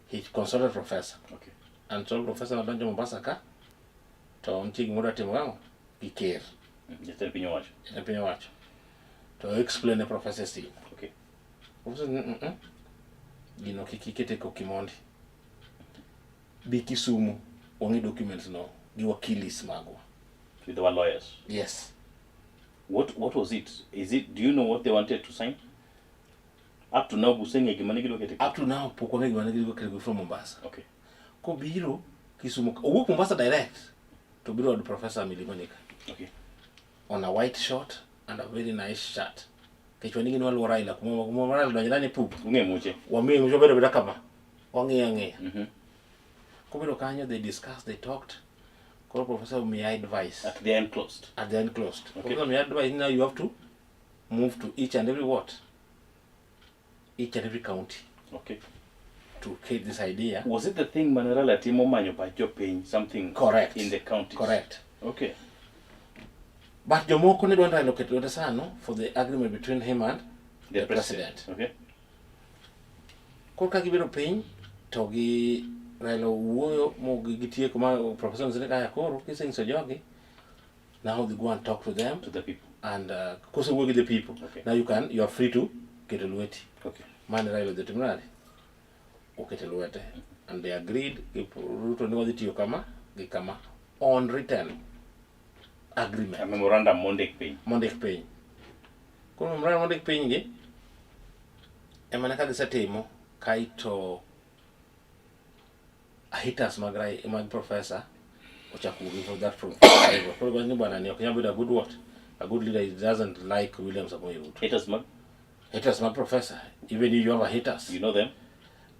he consulted Professor. Okay. And told Professor Nadonjo Mombasa ka, to nitie gimoro timo gang'o? Gi ker. Jatend piny owacho. Jatend piny owacho. To explain the professor si. Okay. Professor, Gino kik ikete kokimondi. Bi Kisumu, wang'i documents no, gi wakilis magwa. With our lawyers. Yes. What was it? Is it, do you know what they wanted to sign? Up to now, Busenge gima ne gidwa kete. Up to now, pok wang'e gima ne gidwa kete from Mombasa. Okay. Kobiro Kisumu, owuok Mombasa direct to biro od Professor Milimani ka. Okay. On a white short and a very nice shirt. Kech wanigi ni waluwo Raila, kuma Raila donjo nani pup. Ung'e muche. Wamiyo muche obedo abeda kama. Wang'iyo ang'iya. Kobedo kanyo they discussed, they talked. Koro professor omiya advice. At the end closed. At the end closed. Okay. Professor omiya advice now you have to move to each and every what? Each and every county Okay. to create this idea. Was it the thing mane Raila timo manyo pach jopiny something Correct. in the counties? Correct. Okay. But jomoko ne dwa ni Raila oket lwete sano for the agreement between him and The, the president. Okay. Koro ka gibedo piny to gi Raila owuoyo mo gitieko ma professor nyiso ni kaya koro kisenyiso jogi now they go and talk to them To the people. and kosewuoyo gi the people Okay. now you can you are free to keto lweti Okay. mane Raila odhi timo nade oketo lwete and they agreed gi Ruto ni wadhi tiyo kama gi kama on written agreement A memorandum mondik piny. mondik piny. Koro memorandum mondik piny gi ema ne ka gisetimo kaito haters mag Rai, mag professor ochako wuok for that from koro giwacho ni bwana ni ok nyal bedo a good what a good leader he doesn't like William Samoei Ruto. Haters mag Haters mag professor even if you have a haters you know them?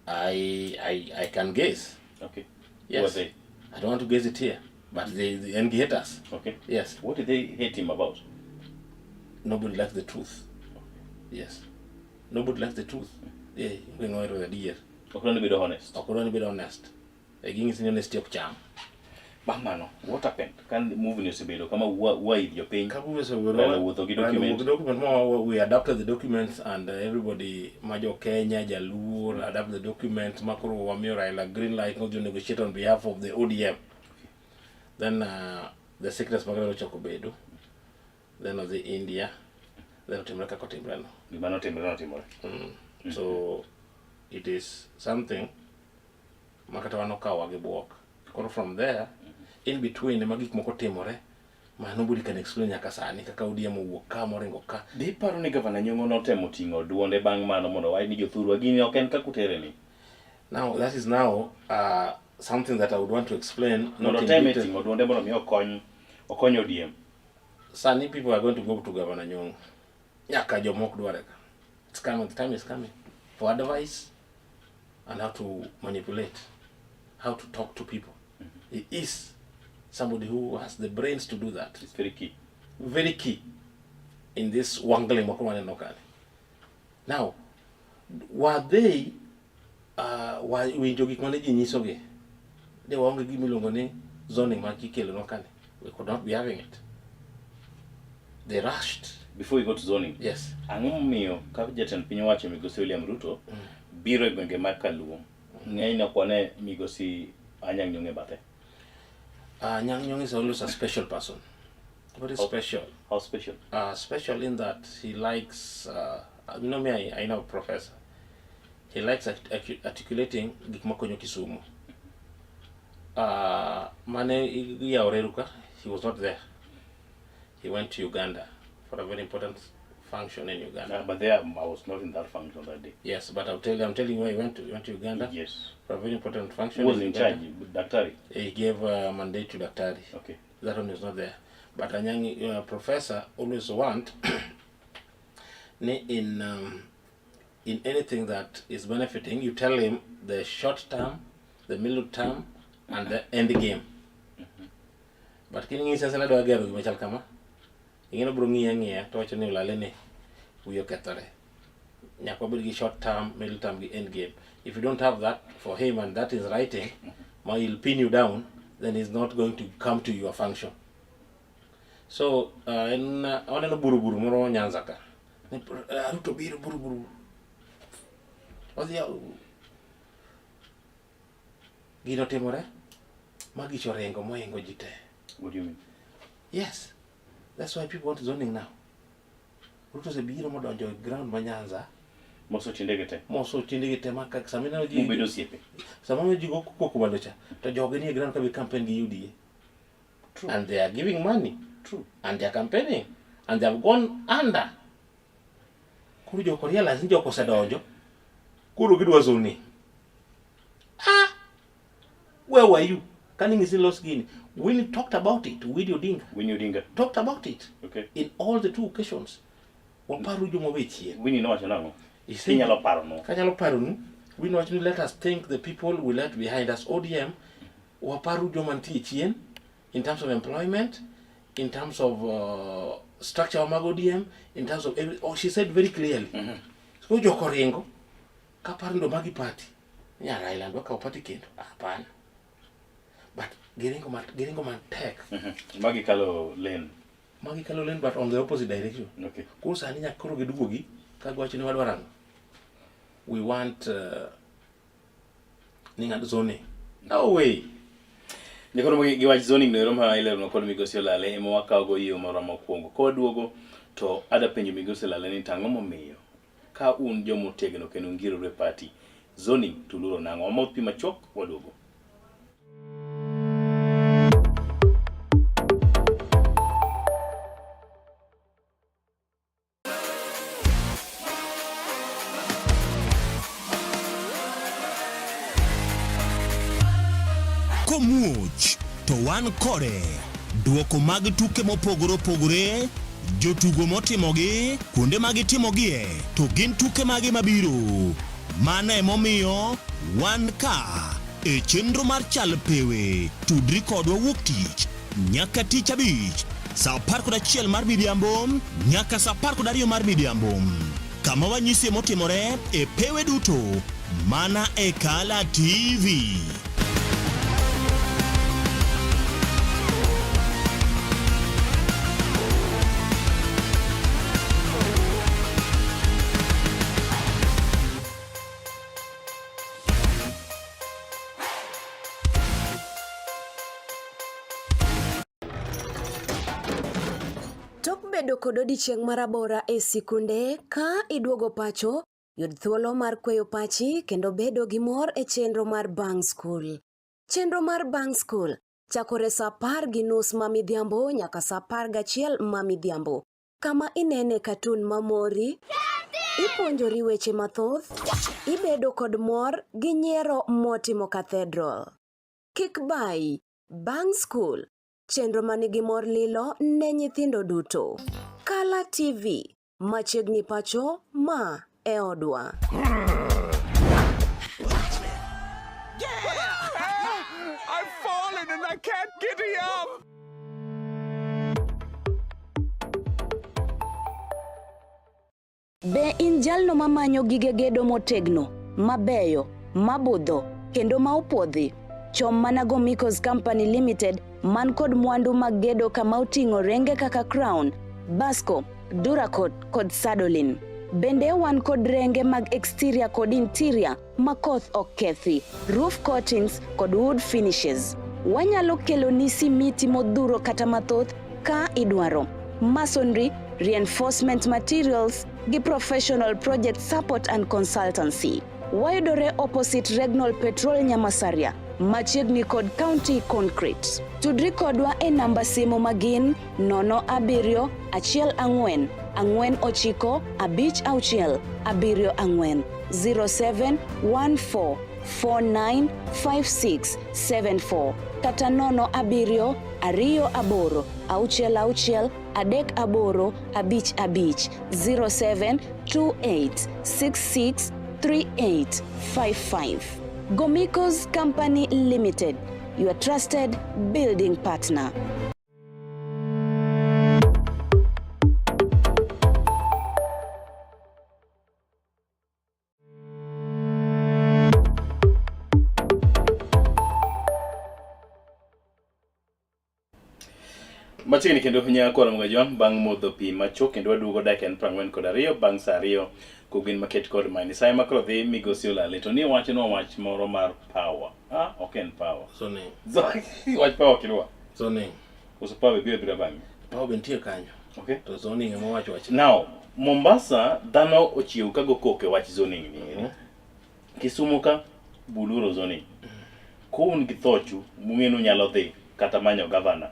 I can guess. Okay. Yes. Who are they? I don't want to guess it here but they and haters. Okay. Yes. What did they hate him about? Nobody likes the truth. Yes. Nobody likes the truth. Yeah, ng'o adier. Ok odwa ni bedo honest. Ok odwa ni bedo honest. E ging'isi ni honesty ok cham. Bang' mano, what happened? Ka move ni osebedo kama wa idh jopiny. Ka move osebedo Raila owuotho gi Raila document. owuotho gi document ma we adapted the documents and everybody ma jo Kenya, Jaluo adapt the document ma koro wamiyo Raila green light not to negotiate on behalf of the ODM. Then the sickness mag Raila ochako bedo. Then odhi India. Then otimore kaka otimore no. Gima notimore notimore. So it is something ma kata wan okawowa gi buok. Koro from there, in between ema gik moko timore ma nobody can explain nyaka sani kaka ODM owuok ka moringo ka. Be iparo ni Gavana Nyong'o notemo ting'o duonde bang' mano mondo owach ni jothurwa gini ok en kaka utere ni. Now that is now something that I would want to explain. Mondo Not in oteme detail. ting'o duonde mondo mi okony ODM. Sani people are going to go to Governor Nyong'o. Nyaka jomok dware ka. It's coming, the time is coming. For advice and how to manipulate, how to talk to people. He is somebody who has the brains to do that. It's very key. Very key in this wangling moko maneno kani. Now, were they winjo gik mane ji nyisogi? De waonge gima iluongo ni zoning ma ikelonwa kani. We could not be having it. They rushed. Before we go to zoning, Yes. ang'o momiyo ka jatend piny owacho migosi William Ruto biro e gwenge mag Kaluo, ng'enyne ok wane migosi Anyang' Nyong'o e bathe? Anyang' Nyong'o is always a special person. Very Oh. special. How special? Special in that he likes, you know me, I know professor. He likes articulating gik makonyo Kisumu. Mane iyawo reru ka, he was not there. He went to Uganda for a very important function in Uganda. But there, I was not in that function that day. Yes, but I'm telling you where he went to. He went to Uganda Yes. for a very important function. Who was in Uganda. charge? Daktari? He gave a mandate to Daktari. Okay. That one is not there. But Anyang' professor always want ni in anything that is benefiting, you tell him the short term, the middle term, and the end game. But kining'ise sana dwa gero gima chal kama, ing'eno bro ng'iya ng'iya to wacho ni olale ni wiye okethore. Nyaka wabed gi short term, middle term gi end game. If you don't have that for him and that is writing, ma he'll pin you down, then he's not going to come to your function. So en waneno buru buru moro Nyanza ka. Ni, Ruto biro buru buru. Odhi gino timore ma gicho ringo mohingo ji te. What do you mean? Yes. That's why people want zoning now. Ruto osebiro modonjo e ground ma Nyanza Moso tiendege te. moso tiendegi te ma ka sama ineno ji Mubedo osiepe. sama ineno ji go koko malo cha to jogi nie ground ka bi campaign gi UDA. True. And they are giving money. True. And they are campaigning. And they have gone under. Koro joko realize ni joko osedonjo. Koro gidwa zoning. Ah! Where were you? Kani ng'isi los gini. Winnie talked about it. Winnie Odinga Winnie Odinga. talked about it Okay. in all the two occasions. Waparu joma owe chien. Winnie nowacho nang'o? He said- Inyalo paro no. Kanyalo paronu, Winnie wacho ni let us think the people we left behind as ODM. Waparu joma nitie chien in terms of employment, in terms of structure mag ODM, in terms of every, oh, she said very clearly. So joko ringo kaparo ndo magi party. Nya Raila ndo kawo party kendo. Hapana. But giringo matek. Magi kalo lane. Magi kalo lane but on the opposite direction. Okay. Koro sani nyaka koro giduogi ka giwacho ni wadwaro ang'o? We want ni ng'at zoning. No way. Nyakoro gi wach zoning no ero ma ileronwa kod Migosi Olale ema wakawo go yo marwa mokwongo. Kwaduogo to ada penjo Migosi Olale ni tang'o momiyo ka un joma otegno kendo ungirore e party zoning to uluoro nang'o? Wamodh pi machuok waduogo. Komuoch to wan kode. Duoko mag tuke mopogore opogore, jotugo motimogi, kuonde ma gitimogie, to gin tuke mage mabiro. Mano emomiyo wan ka e chenro mar Chal Pewe. Tudri kodwa wuok tich nyaka tich abich saa 11 mar midhiambo nyaka saa 12 mar midhiambo, kama wanyisie motimore e pewe duto mana e Kala TV. Tok bedo kod odiechieng' marabora e sikunde, ka iduogo pacho, yud thuolo mar kweyo pachi kendo bedo gi mor e chenro mar Bang' Skul. Chenro mar Bang' Skul chakore saa 10:30 ma midhiambo nyaka saa 11 ma midhiambo, kama inene katun mamori, ipuonjori weche mathoth, ibedo kod mor gi nyiero motimo cathedral. Kik bayi, Bang' Skul, chenro manigi mor lilo ne nyithindo duto. Kala TV, machiegni pacho ma e odwa. I've fallen and I can't get up. Be in jalno mamanyo gige gedo motegno, mabeyo, mabudho, kendo ma opuodhi? Chom mana Gomicos Company Limited man kod mwandu mag gedo kama oting'o renge kaka Crown, Basco, Duracot kod Sadolin. Bende wan kod renge mag exterior kod interior ma koth ok kethi, roof coatings kod wood finishes. Wanyalo keloni simiti modhuro kata mathoth ka idwaro. Masonry, reinforcement materials gi professional project support and consultancy. Wayudore opposite Regnol Petrol Nyamasaria, machiegni kod County Concrete. Tudri kodwa e namba simu magin 07 14 49 56 74 07 14 49 56 74 kata 07 28 66 38 55 07 28 66 38 55. Gomicos Company Limited, your trusted building partner. Machiegni kendo nyako Ramogi Ajwang' bang' modho pi machuok kendo waduogo dakika en 42 bang' saa 2 kogwen maket kod mani. Sa ema koro dhi Migosi Olale to ni wachnwa wach moro mar power. Ah, ok en power. Zoning. Wach power kilwa. Zoning. Koso power biro biro bang'e. Power be nitie kanyo. Okay. To zoning ema wacho wach. Now, Mombasa dhano ochiew ka go koko e wach zoning ni. Kisumu ka buluro zoning. Kun gi thochu mung'e ni unyalo dhi kata manyo gavana.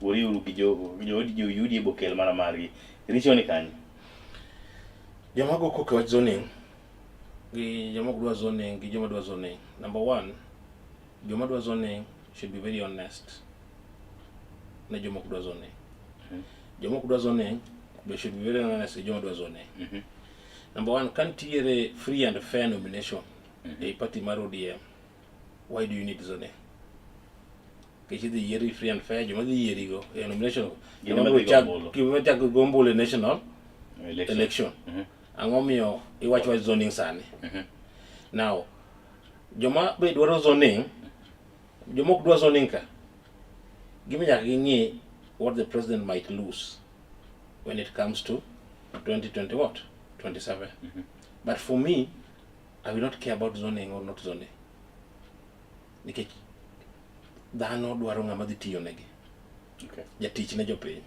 Uriuru gi jo UDA bokel mana margi. Richo ni kanye? Joma go koko e wach zoning gi joma ok dwa zoning gi joma dwa zoning. Number one, joma dwa zoning should be very honest ne joma ok dwa zoning. Joma ok dwa zoning they should be very honest gi joma dwa zoning. Number one, ka nitiere free and fair nomination ei party mar ODM, why do you need zoning? Nikech idhi yieri free and fair, joma dhi yierigo e nomination go. Gin Joma ema biro dhi go chak- ombulu. gima chak go ombulu e national Election. election. Ang'o miyo iwacho wach zoning sani? Now, joma be dwaro zoning, joma ok dwa zoning ka, gima nyaka ging'i what the president might lose when it comes to 2020 what? 27. But for me, I will not care about zoning or not zoning. Nikech dhano dwaro ng'ama dhi tiyo negi. Jatich ne jopiny.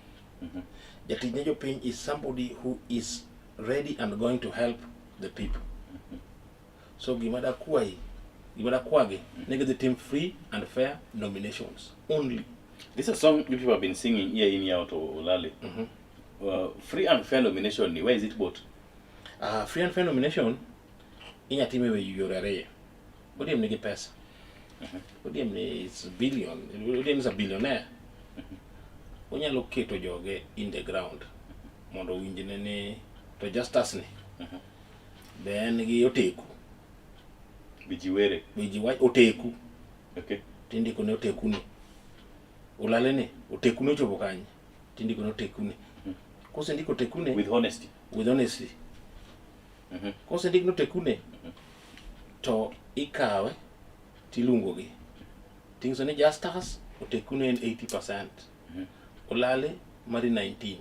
Jatich ne jopiny is somebody who is ready and going to help the people. So gima dakwayi, gima dakwagi, ne gidhi tim free and fair nominations only. This is a song you people have been singing year in year out, Olale. Free and fair nomination, ni, where is it bought? Free and fair nomination inya time e yore ariyo. ODM nigi pesa. ODM ni is billion. ODM is a billionaire. Onyalo keto joge in the ground mondo owinjne ni to Justus ni be en gi oteku. Bijiwere. Be ji wach oteku. Tindiko ne oteku ni. Olale ni oteku ne ochopo kanye? Tindiko ne oteku ni. Kosendiko oteku ne With honesty. With honesty. Kosendik ni oteku ne to ikawe tiluongogi. Ting'iso ni Justus oteku ne en 80%. Olale mari 19.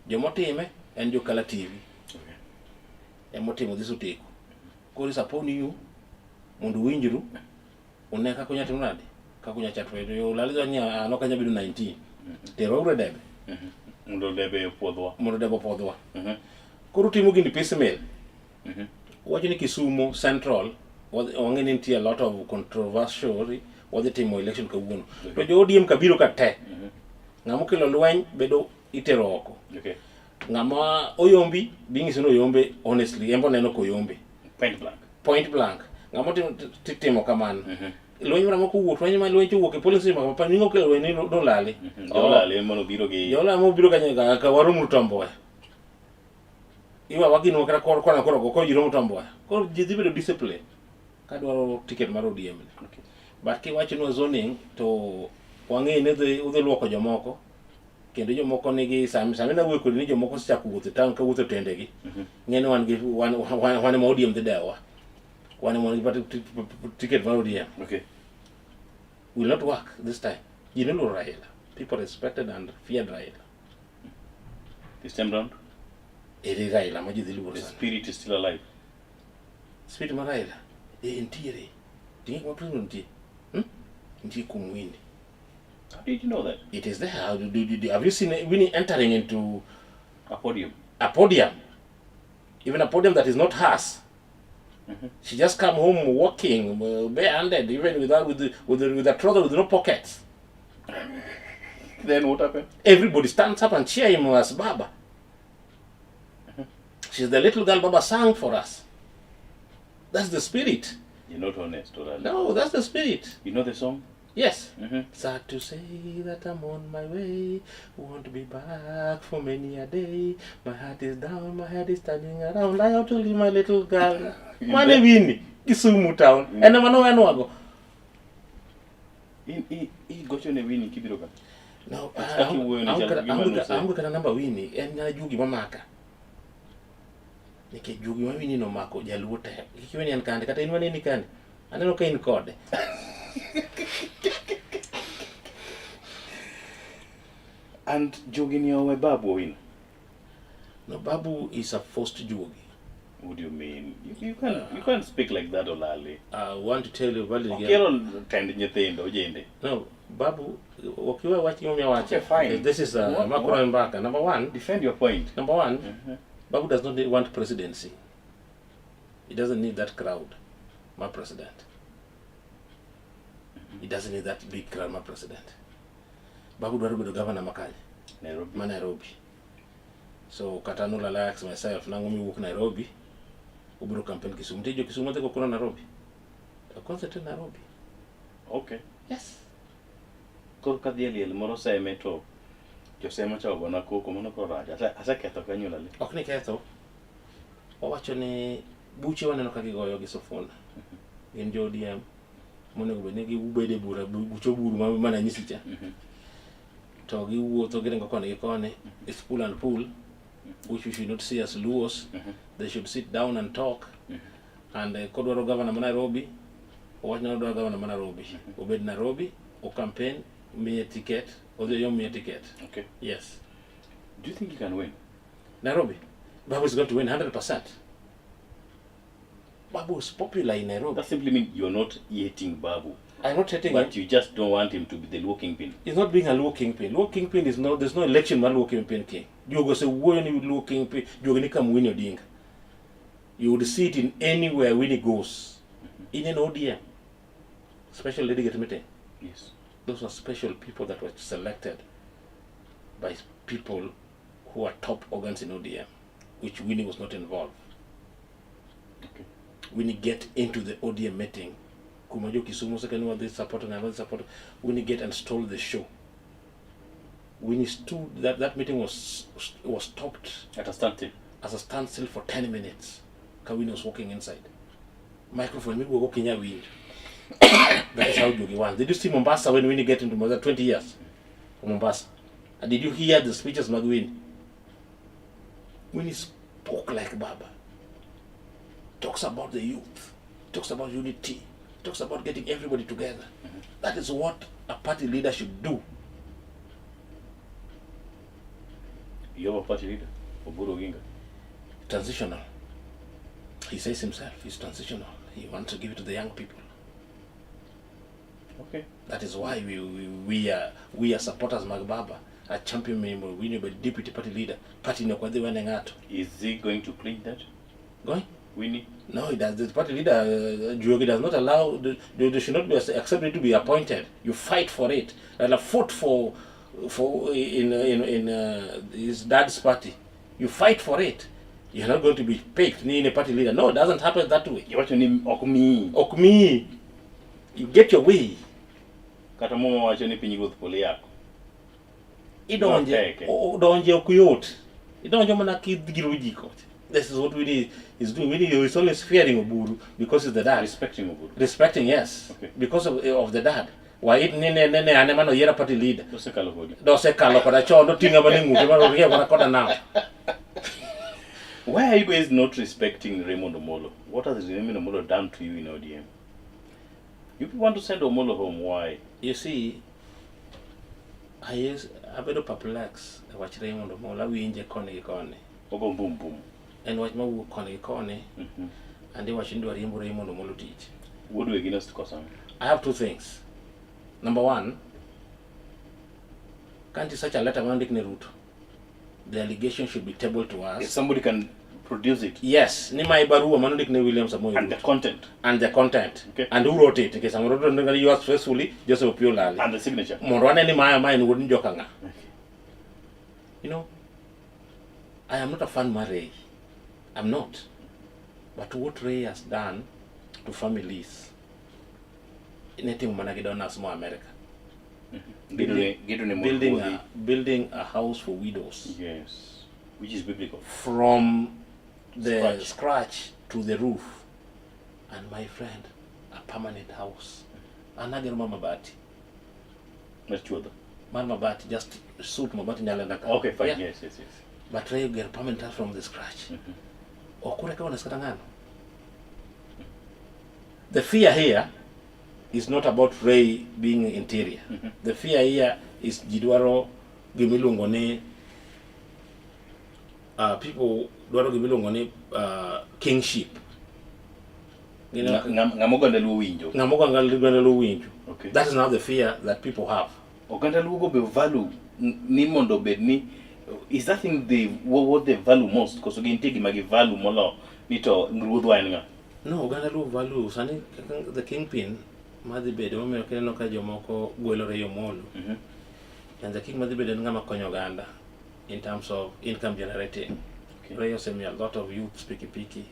Jomotime en jo Kala TV. Emotimo this oteku. Koro is upon you mondo uwinjru une kaka unya timo nade kaka unya chat to Olale dwa ni an ok anyal bedo 19. Terwa uru e debe. Mondo debe opuodhwa. Mondo debe opuodhwa. Koro utimo gini piecemeal. Wacho ni Kisumu Central wang'e ni nitie a lot of controversial wadhi timo election kawuono. To jo ODM ka biro ka te. Ng'ama okelo lweny bedo itero oko. Ng'ama oyombi bi ng'iso ni oyombe honestly, en bo oneno koyombe. Point blank. Point blank. Ng'ama otimo titimo kamano. Lweny moro kowuok, lweny ma lweny owuok e polling station ma kama, ning'o okelo lweny ni nolale. Jolale ema nobiro gi Jolale mobiro kanyo ka warom Tom Mboya. Iwa wagino kata kor kona koro go koro ji romo Tom Mboya. Koro ji dhi bedo discipline kadwaro ticket mar ODM ni. But kiwacho ni zoning to wang'e ni udhi luoko jomoko kendo jomoko nigi sami nawuoyo kodi ni jomoko osechako wuotho e town ka wuotho e tendegi. Ng'e ni wan gi wan ema ODM dhi dewowa. Wan ema wan gi ticket mar ODM. Will not work this time. Ji noluoro Raila. People respected and feared Raila. This time round? Ere Raila ma ji dhi luoro The sani. spirit is still alive. Spirit mar Raila e ntiere. Ting'e kuma president nitie. Nitie kuom Winnie. How did you know that? It is there. How have you seen Winnie entering into a podium? A podium. Even a podium that is not hers. She just come home walking, barehanded, even without with a trouser with no pockets. Then what happened? Everybody stands up and cheer him as Baba. She's the little girl Baba sang for us. That's the spirit. You're not honest, Olale. No, that's the spirit. You know the song? Yes. Sad to say that I'm on my way. Won't be back for many a day. My heart is down, my head is turning around. I have to leave my little girl. Mane Winnie, Kisumu town. En ema nowenwago. Igocho ne Winnie kibiro ka? No, Kaka iwuoyo ne chal gima nose. aonge kata namba Winnie, en mana juogi mamaka. Nikech juogi ma Winnie nomako jaluo te. Kik iwe ni en kande, kata in maneni kande. Aneno ka in kode. And juogi ni owe Babu Owino? No, Babu is a forced juogi. What do you mean? You can't speak like that, Olale. I want to tell you, Valerie. Okiero tend nyithindo ojende. No, Babu, okiwe wach gimomiyo awacho. Okay, fine. This is makoro mbaka. Number one. Defend your point. Number one, Babu does not want presidency. He doesn't need that crowd, my president. He doesn't need that big crowd, my president. Babu dwaro bedo governor makanye. Nairobi. Ma Nairobi. So kata nolala ask myself, nang'o miwuok Nairobi, ubiro campaign Kisumu. Nitie jo Kisumu madhi go Nairobi. Concentrate Nairobi. Okay. Yes. Koro kadhi e liel moro seme to josemo cha ogona koko mano koro rach. Aseketho kanyo Olale. Ok ni ketho. Wawacho ni buche waneno ka gigoyo gi Sifuna. Gin jo ODM. Monego bed ni gibede bura bucho buru ma mana nyisi cha. To giwuotho giringo koni gi koni. It's pull and pull, which we should not see as Luos. They should sit down and talk. And kodwaro governor ma Nairobi, owach ni odwaro governor ma Nairobi. Obed Nairobi, o campaign, miye ticket, odhi oyom miye ticket. Yes. Do you think he can win? Nairobi. Babu is going to win 100%. Babu is popular in Nairobi. That simply means you're not hating Babu, I'm not hating but him. you just don't want him to be the Luo kingpin. He's not being a Luo kingpin. Luo kingpin is not, there's no election mar Luo kingpin king. Juogo se wuoyo ni Luo kingpin, juogo ni kam Winnie Odinga. You would see it in anywhere Winnie goes. In an ODM, special delegate meeting. Yes. Those are special people that were selected by people who are top organs in ODM, which Winnie was not involved. Winnie get into the ODM meeting. Kuma jo Kisumu second one this support and another support. Winnie get and stole the show. Winnie stood that meeting was stopped At a standstill. As a standstill for 10 minutes. Ka Winnie was walking inside. Microphone mi walking here wind. That is how Jogi won. Did you see Mombasa when Winnie get into Mombasa 20 years? From Mombasa. And did you hear the speeches mag Winnie? Winnie spoke like Baba. Talks about the youth. Talks about unity. Talks about getting everybody together. That is what a party leader should do. You have a party leader, Oburu Oginga. Transitional. He says himself, he's transitional. He wants to give it to the young people. That is why we are supporters mag Baba. A champion member, we know, but deputy party leader. Party no kwa wene ng'ato. Is he going to clinch that? Going? Winnie? No, he does. The party leader, Juogi, does not allow, they should not be accepted to be appointed. You fight for it. Raila fought for in his dad's party. You fight for it. You're not going to be picked ni in a party leader. No, it doesn't happen that way. Iwacho ni ok miyi. Ok miyi. You get your way. Kata muma wacho ni piny ruoth polo yako. Idonje, Noteke. Donje ok yot. Idonjo mana kidhiro ji kocha. This is what Winnie is doing. Winnie is always fearing Oburu because he's the dad. Respecting Oburu. Respecting, yes. Because of the dad. Why it nene nene ane mano yiera party leader. Osekalo kodi. Dosekalo koda chon, doting'a mana e ng'ute mano riembo mana koda now. Why are you guys not respecting Raymond Omolo? What has Raymond Omolo done to you in ODM? You people want to send Omolo home. Why? You see, abedo perplex e wach Raymond Omolo, awinje koni gi koni. Ogo boom boom. En wach mawuok koni gi koni, and iwacho ni dwa riembo Raymond Omolo tich. Wuod wegi nosekoso. I have two things. Number one, can't you such a letter mondik ne Ruto? The allegation should be tabled to us. If somebody can produce it. Yes, ni mae barua manondik ne William Samoei And the Ruto. Content. And the content. And who wrote it? Nikech samoro Ruto ndiko ni yours faithfully, Joseph Opiyo Lali. And the signature. Mondo wane ni mae en wuod joka ng'a. I am not a fan mar Ray. I'm not. But what Ray has done to families, ne timo mana gi donors moa America. Gedo ne mon Building ruodhi. Building a house for widows. Yes. Which is biblical. From the Scratch. Scratch to the roof. And my friend, a permanent house. An agero mar mabati. Mar chuodho. Mar mabati, just suit mabati nyalo ka. Okay, fine. Yeah. Yes. But Ray get permanent house from the scratch. Ok urecognize kata ng'ano. The fear here is not about Ray being interior. The fear here is ji dwaro gimiluongo ni people dwaro gimiluongo ni kingship. Ng'ama oganda Luo winjo. Ng'ama oganda Luo winjo. Okay. That is not the fear that people have. Oganda Luo go be value ni mondo obed ni is that thing they what they value most koso gintie gima gi value molo ni to ruodhwa en ng'a? No, oganda Luo value sani kaka the kingpin madhi bedo momiyo kineno ka jomoko gwelo Ray Omolo. And the king madhi bedo en ng'ama konyo oganda in terms of income generating. Ray osemiyo a lot of youths pikipiki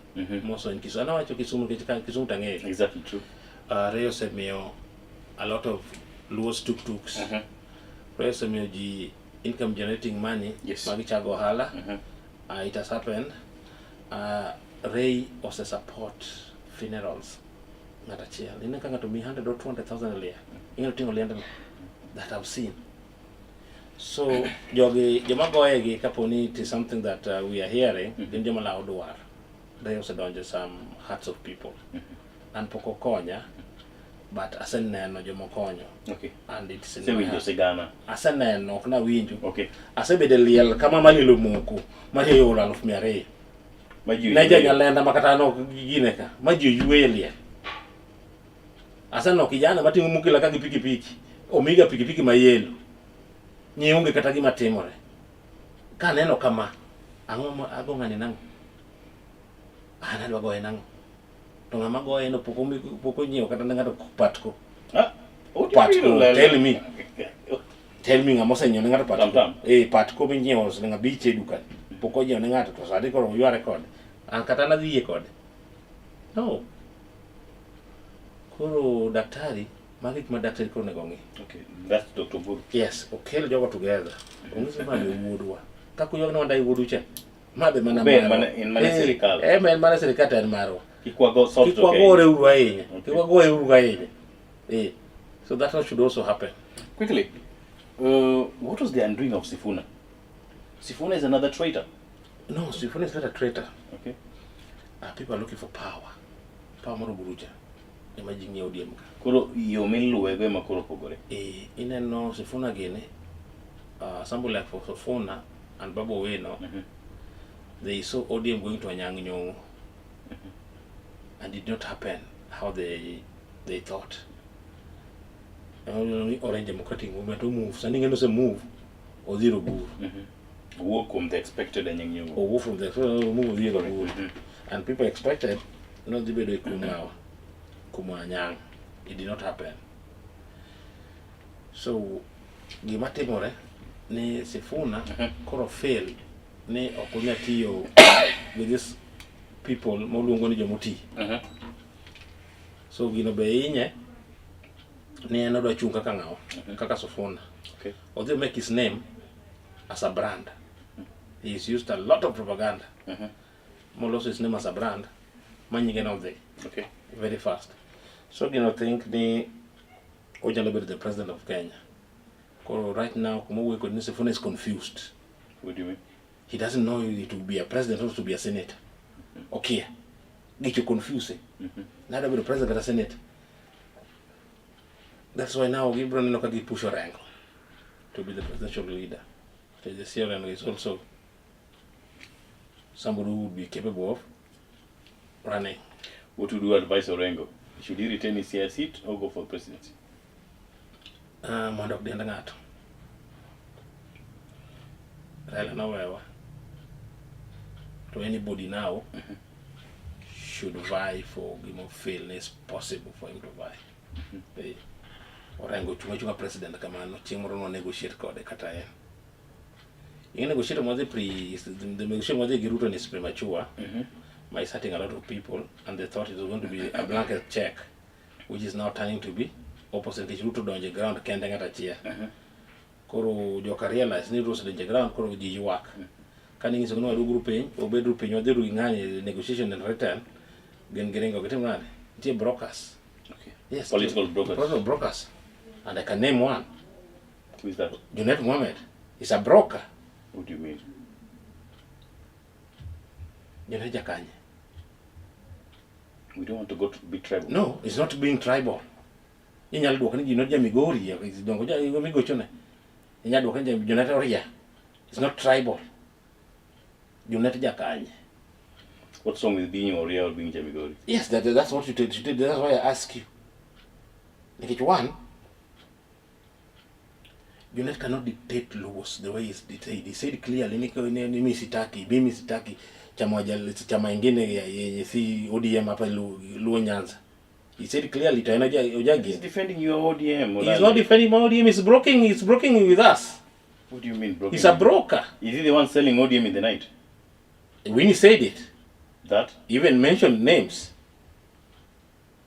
moso in Kisumu. Anawacho Kisumu nikech ka Kisumu tang'eyo. Exactly true. Ray osemiyo a lot of Luos tuk-tuks. Ray osemiyo ji income generating money magichago ohala. It has happened. Ray ose support funerals. Ng'at achiel. Ineno ka ng'ato miyi 100 or 200,000 e liel. Inyalo ting'o liendno. That I've seen. So jogi joma goyegi kapo ni it is something that we are hearing, gin joma lawo dwar. They osedonjo some hearts of people. An pok okonya, but aseneno joma okonyo. And it's in my Isewinjo heart. sigana. Aseneno, ok nawinjo. Asebedo e liel kama maliel omoko, ma ji oyudo 200,000. Ma ji Ne oyueyo. janyalenda ma kata an ok gine ka, ma ji oyueyo e liel. Aseneno kijana mating'o mukila ka gi pikipiki, omiga pikipiki ma yellow. Ni onge kata gima timore. Kaneno kama, ang'o ma ago ng'ani nang'o? An adwa goye nang'o? To ng'ama goye no pok pok onyiewo kata ne ng'ato patko. Ah, Patko, tell me. Tell me ng'ama osenyiewo ne ng'ato patko. Tam tam. Eh, patko minyiewo siling 5 e duka. Pok onyiewo ne ng'ato to sani koro oyware kode. An kata an adhi yie kode. No. Koro daktari, magi gik ma daktari koro onego ong'i. Okay, that's Dr. Oburu. Yes, okel jogo together. Ong'is ni ma be wuodwa. Kaka uywak ni wandayi wuodu cha. Ma be mana Be en marwa. mana- en mana Eh, sirikal. Eh, ma en mana sirikal to en marwa. Kik wago soft Kik wagore uru ahinya. Kik wagoye uru ahinya. Eh. So that one should also happen. Quickly, what was the undoing of Sifuna? Sifuna is another traitor. No, Sifuna is not a traitor. People are looking for power. Power mar Oburu cha. Ema ji ng'iyo ODM ka. Koro yo miluwego ema koro opogore. Eh, ineno Sifuna gini, somebody like Sifuna and Babu Owino, they saw ODM going to Anyang' Nyong'o. And it did not happen how they thought. Orange Democratic Movement move. Sani ng'eno se move, odhi ir Oburu. Owuok kuom the expected Anyang' Nyong'o. Owuok from the move odhi ir Oburu. And people expected nodhi bedo e kum ng'awa, kum Anyang'. It did not happen. So gima timore ni Sifuna koro fail ni ok onyal tiyo with these people moluongo ni jomoti. So gino be hinye ni en odwa chung' kaka ng'awa, kaka Sifuna. Odhi make his name as a brand. He's used a lot of propaganda. Moloso his name as a brand, ma nyinge nodhi. Very fast. So gino think ni onyalo bedo the president of Kenya. Koro right now kuma owuoyo kod ni Sifuna is confused. What do you mean? He doesn't know to be a president or to be a senator. Okia. Gicho confuse. Nada bedo president kata senator. That's why now gibro neno ka gipush Orengo to be the presidential leader. So the Orengo is also somebody who would be capable of running. What would you advise Orengo? Should he retain his CS seat or go for presidency? Mondo ok dend ng'ato. Raila nowewa. To anybody now should vie for gima feel is possible for him to vie. Eh, Orengo chung' achung'a president kamano chieng' moro nwa negotiate kode kata en. Ing'e negotiate mwadhi pre the negotiate mwadhi gi Ruto is premature. By starting a lot of people and they thought it was going to be a blanket check which is now turning to be opposite nikech Ruto donjo e ground kende ng'at achiel. Koro joka realize ni Ruto osedonjo e ground koro ji ywak. Kane inyiso ni waduguru piny, obeduru piny, wadhiuru gi ng'ani negotiation and return, gin giringo gitim nade? Nitie brokers. Yes, Political brokers. Political brokers. And I can name one. Who is that? Junet Mohammed is a broker. What do you mean? Junet Jakanye. We don't want to go to be tribal. No, it's not being tribal. Inyalo duoko ni Junet ja Migori, dongo ja migochone. Inyalo duoko ni Junet Oria. It's not tribal. Junet Jakanye. What's wrong with being Oria or being Jamigori? Yes, that's what you did. You did. That's why I ask you. Nikech one, Junet cannot dictate laws the way he's dictated. He said clearly, mimi sitaki, mimi sitaki chama chama ingine yenye si ODM hapa Luo Nyanza. He said clearly, to Ojagi. He's defending your ODM. He's not defending my ODM. He's broking. He's broking with us. What do you mean broking? He's a broker. Is he the one selling ODM in the night? When he said it, That? Even mentioned names.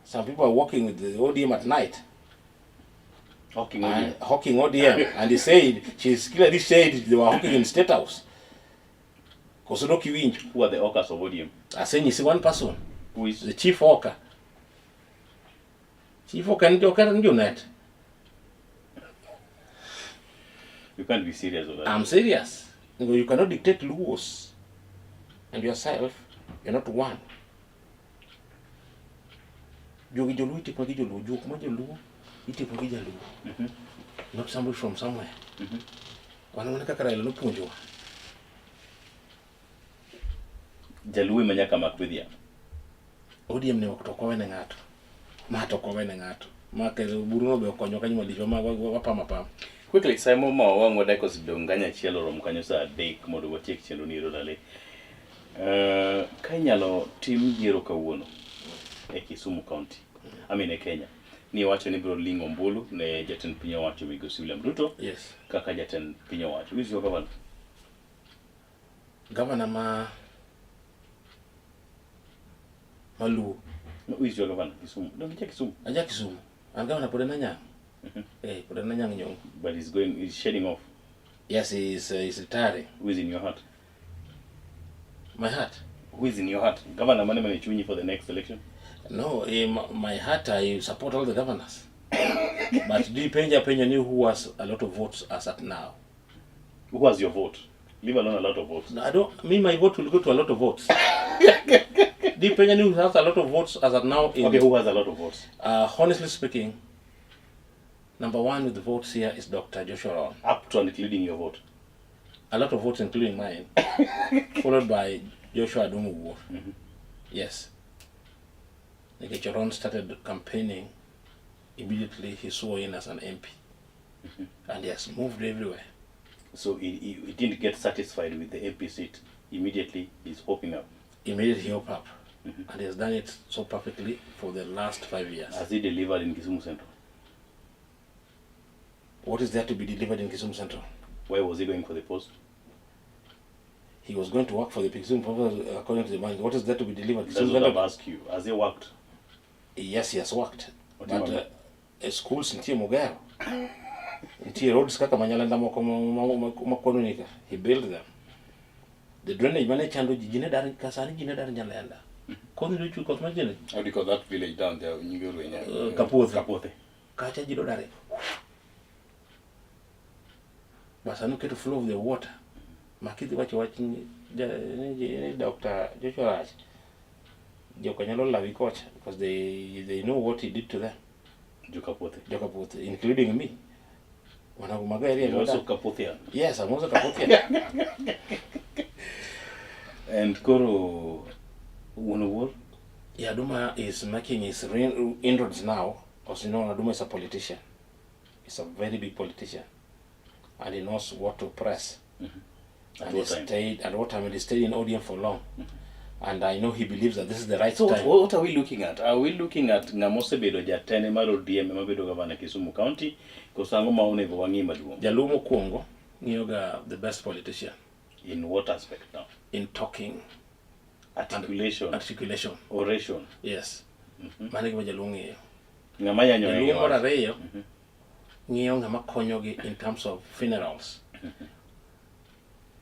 Some people are working with the ODM at night. Hawking ODM. And hawking ODM. And he said, she clearly said they were hawking in State House. Kosono kiwinjo. Who are the hawkers of ODM? Asenyi see one person. Who is? The chief hawker. Chief ok en ok en Junet. You can't be serious with that. I'm serious. You cannot dictate Luos and yourself, you're not one. Jogi joluo itimo gi joluo, juok ma joluo itimo gi jaluo. Not somebody from somewhere. Wan mana kaka Raila nopuonjowa. Jaluo ema nyaka mak with yath. ODM ne ok to ok wawene ng'ato. Ma to ok wawene ng'ato. Ma kendo buruno be okonyo kanyo malich ma wapamo apama. Quickly, Simon ma wang' wadek osedong' kanyo achiel oromo kanyo saa adek mondo watiek chenro ni Lale. Ka inyalo tim yiero kawuono e Kisumu County, I mean e Kenya, ni iwacho ni ibiro ling'o ombulu ne jatend piny owacho Migosi William Ruto Yes. kaka jatend piny owacho. Who is your governor? Governor ma Maluo. No, who is your governor? Kisumu. Don't check Kisumu. Aja Kisumu. An governor pod en Anyang'. Eh, pod en Anyang' Nyong'o. But he's going, he's shedding off. Yes, he's retiring. Who is in your heart? My heart. Who is in your heart? Governor mane mane chunyi for the next election? No, in my heart I support all the governors. But do penja penja ni who has a lot of votes as at now. Who has your vote? Leave alone a lot of votes. No, I don't me my vote will go to a lot of votes. Do penja ni who has a lot of votes as at now in Okay, who has a lot of votes? Honestly speaking, number one with the votes here is Dr. Joshua Ron. Up to and including your vote. A lot of votes including mine, followed by Joshua Adungu Wuor. Yes. Nikech Ron started campaigning immediately he swore in as an MP. And he has moved everywhere. So he didn't get satisfied with the MP seat. Immediately he's hopping up. Immediately he hopped up. And he has done it so perfectly for the last 5 years. Has he delivered in Kisumu Central? What is there to be delivered in Kisumu Central? Why was he going for the post? He was going to work for the Kisumu Central according to the money. What is there to be delivered? That's Kisumu what I've Central? asked you. Has he worked? Yes, he has worked. What do you But mean? schools nitie Mugero. Nitie roads kaka Manyalenda moko makono nika. He built them. The drainage mane chando ji, ji ne dar, sani ji ne dar Nyalenda. Kodhi nochwe koth mar drainage. How do you call that village down there? Nyinge Rwenya? Kapuothe. Kapuothe. Kacha ji dodare. But sani oketo flow of the water. Ma kidhi wacho wach ni ni Dr. Joshua Rach. Joka nyalo lawi kocha because they know what he did to them. Joka Puothe. Joka Puothe, including me. Wanago mago area You're also modak. Kapuothian. Yes, I'm also Kapuothian. And Koro Wuon Owuor? Yeah, Aduma is making his inroads now. Because you know, Aduma is a politician. He's a very big politician. And he knows what to press. At And what he time? stayed, at what time he stayed in ODM for long. And I know he believes that this is the right So time. what are we looking at? Are we looking at ng'ama osebedo jatende mar ODM ema bedo governor Kisumu County koso ang'o ma onego wang'i maduong'? Jaluo mokwongo ng'iyoga the best politician In what aspect now? in talking, Articulation, articulation. oration. Yes. Mano e gima jaluo ng'iyo. Ng'ama yanyo Jaluo mar wach. ariyo ng'iyo ng'ama konyogi in terms of funerals.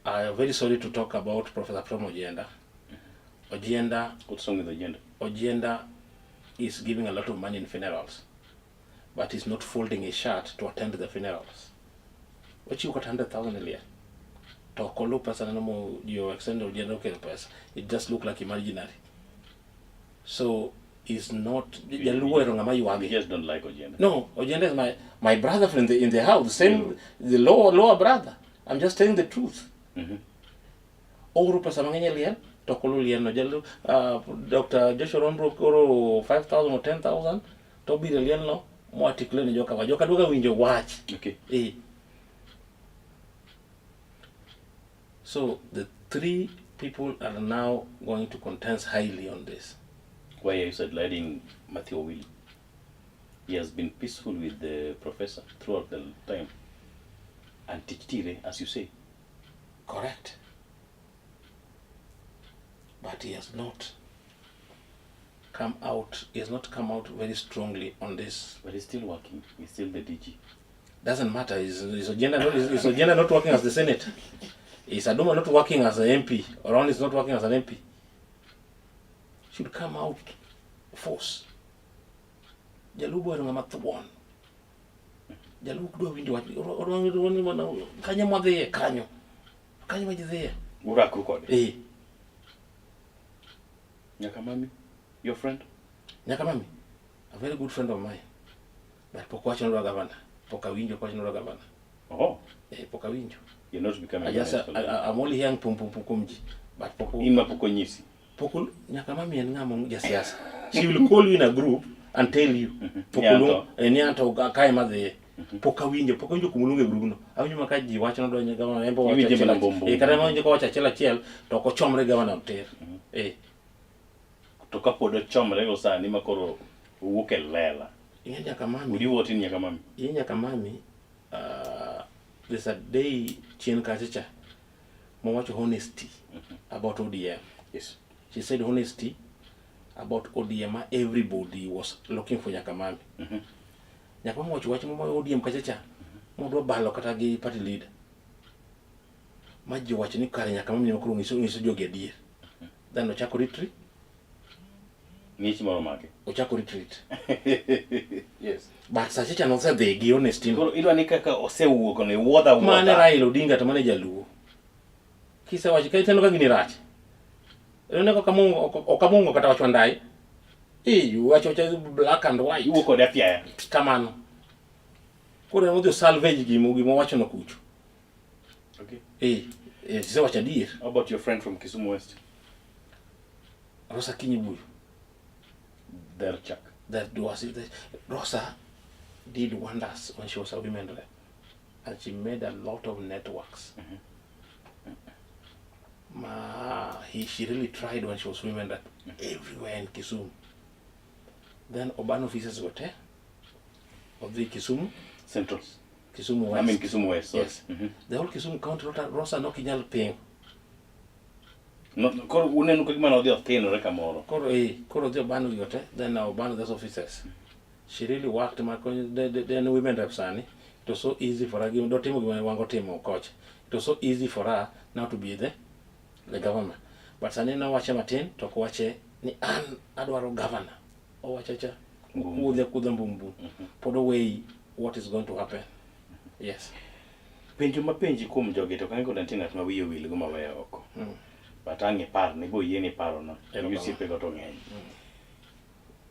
I am very sorry to talk about Professor Prem Ojienda. Ojienda, What's wrong with Ojienda? Ojienda is giving a lot of money in funerals, but he's not folding his shirt to attend the funerals. Ochiwo kata 100,000 e liel. To ok oluw pesa neno mo jo extended Ojienda okelo pesa. It just look like imaginary. So he's not jaluo ohero ng'ama We ywage. just don't like Ojienda. No, Ojienda is my brother from the in the house, the same the lower brother. I'm just telling the truth. Ooro pesa mang'eny e liel to ok oluw lielno. Jalu, Dr. Joshua Rombo koro 5,000 or 10,000 to obiro e lielno moarticulate ne joka wa. Joka dwaga winjo wach. Okay. Eh. So the three people are now going to contend highly on this. Why are you sidelining Matthew Owili? He has been peaceful with the professor throughout the time. And Tichtire, as you say. Correct. But he has not come out, he has not come out very strongly on this. But he's still working. He's still the DG. Doesn't matter. Is agenda not, is agenda not working as the Senate? Is Aduma not working as an MP? Oron is not working as an MP? Should come out force. Jaluo ohero ng'ama thuon. Jaluo ok dwa winjo wach. Odwa winjo mana kanyo mwadhiye kanyo. Kanyo ma ji dhiye. Urakru kode. Eh. Nyaka mami, your friend? Nyaka mami, a very good friend of mine. But pok wacho nodwa gavana. Pok awinjo kowacho nodwa gavana. Oh. Eh, pok awinjo. You're not becoming I just, I'm only hearing pum pum pum kuom ji. But pok In ma pok onyisi. Pok nyaka mami en ng'ama jasiasa. She will call you in a group and tell you. Pok oluong eh, ni anto kae madhiye. Pok awinjo, pok awinjo kuma oluongo e group no. Awinjo ma ka ji wacho nodwa gavana en bo wacho achiel. Eh, kata awinjo kowacho achiel achiel to ok ochomre gavana oter. Eh. To kapod ochomre go sani ma koro owuok e lela. Ing'e nyaka mami. Would you vote in nyaka mami? Ing'e nyaka mami. There's a day chien kacha cha mowacho honesty about ODM. Yes. She said honesty about ODM. Everybody was looking for Nyakamami. Nyakamami wacho wach mo ODM kacha cha modwa balo kata gi party leader. Ma ji wacho ni kare Nyakamami ema koro nyiso nyiso jogi adier. Then ochako retreat. Ng'ich moro make. Ochako retreat. Yes. But sache cha nosedhi gi honesty. Koro idwa ni kaka osewuok no iwuodha wuodha. Mane Raila Odinga to mane Jaluo. Kisewacho ka ineno ka gini rach. Ineno ka Mungu ok Mungu kata wacho ndai. Eh, wacho wacho black and white. Iwuok kode apiaya. Kamano. Koro en odhi salvage gimo gimo wacho no kucho. Okay. Eh, eh, kisewacho adier. How about your friend from Kisumu West? Rosa Kinyibuyu. Derchak. That was it. Rosa did wonders when she was a women rep. And she made a lot of networks. Ma, she really tried when she was women rep everywhere in Kisumu. Then Oban officers got there of the Kisumu Central. Kisumu West. I mean Kisumu West. Sorry. Yes. The whole Kisumu County Rosa no kinyal piny. No, koro uneno ka gima nodhi othinore kamoro. Koro eh, koro odhi Oban gigo te, then Oban those officers. She really worked ma then women rep sani. It was so easy for her. Dotimo gima wango timo kocha. It was so easy for her now to be the governor. But sani nowache matin to ok owache ni an adwaro governor. Owacho cha kudhe kudha mbumbu. Pod oweyi what is going to happen. Yes. Penjo mapenji kuom jogi to kanyo kod nitie ng'at ma wiye owil go maweyo oko. But ang' ipar ne bo yieni paro no. Erokamano. Osiepe go to ng'eny.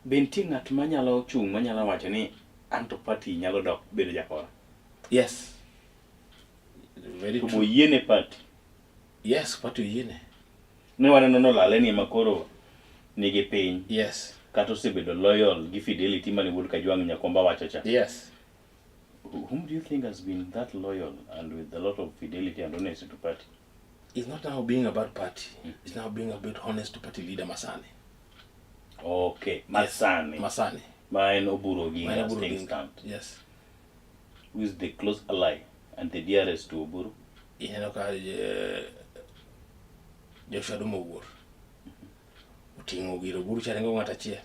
Be nitie ng'at manyalo chung' manyalo wacho ni anto party nyalo dok bedo jakora? Yes. Very To true. bo yiene party. Yes, party oyiene. Ne waneno nolale ni ema koro nigi piny. Yes. Kata osebedo loyal gi fidelity mane wuod Kajwang' Nyakomba wacho cha. Yes. Whom do you think has been that loyal and with a lot of fidelity and honesty to party? It's not now being about party. It's now being about honest to party leader Masani. Okay, Masani. Yes. Masani. Ma en Oburu Oginga Ma en as Oburu things Oginga. stand. Yes. Who is the close ally and the dearest to Oburu? Ineno ka Joshua Duma Owuor oting'o gir Oburu cha ringo ng'ato achiel.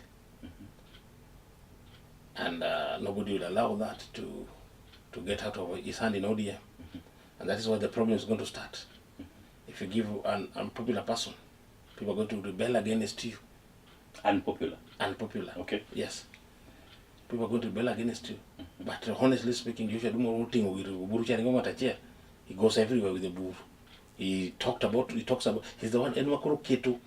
And nobody will allow that to get out of his hand in ODM. And that is where the problem is going to start. If you give an unpopular person, people are going to rebel against you. Unpopular? Unpopular. Okay. Yes. People are going to rebel against you. But honestly speaking, Joshua Duma oting'o gir Oburu cha ringo ng'ato achiel. He goes everywhere with the Oburu. He talked about, he talks about, he's the one, en ma koro keto.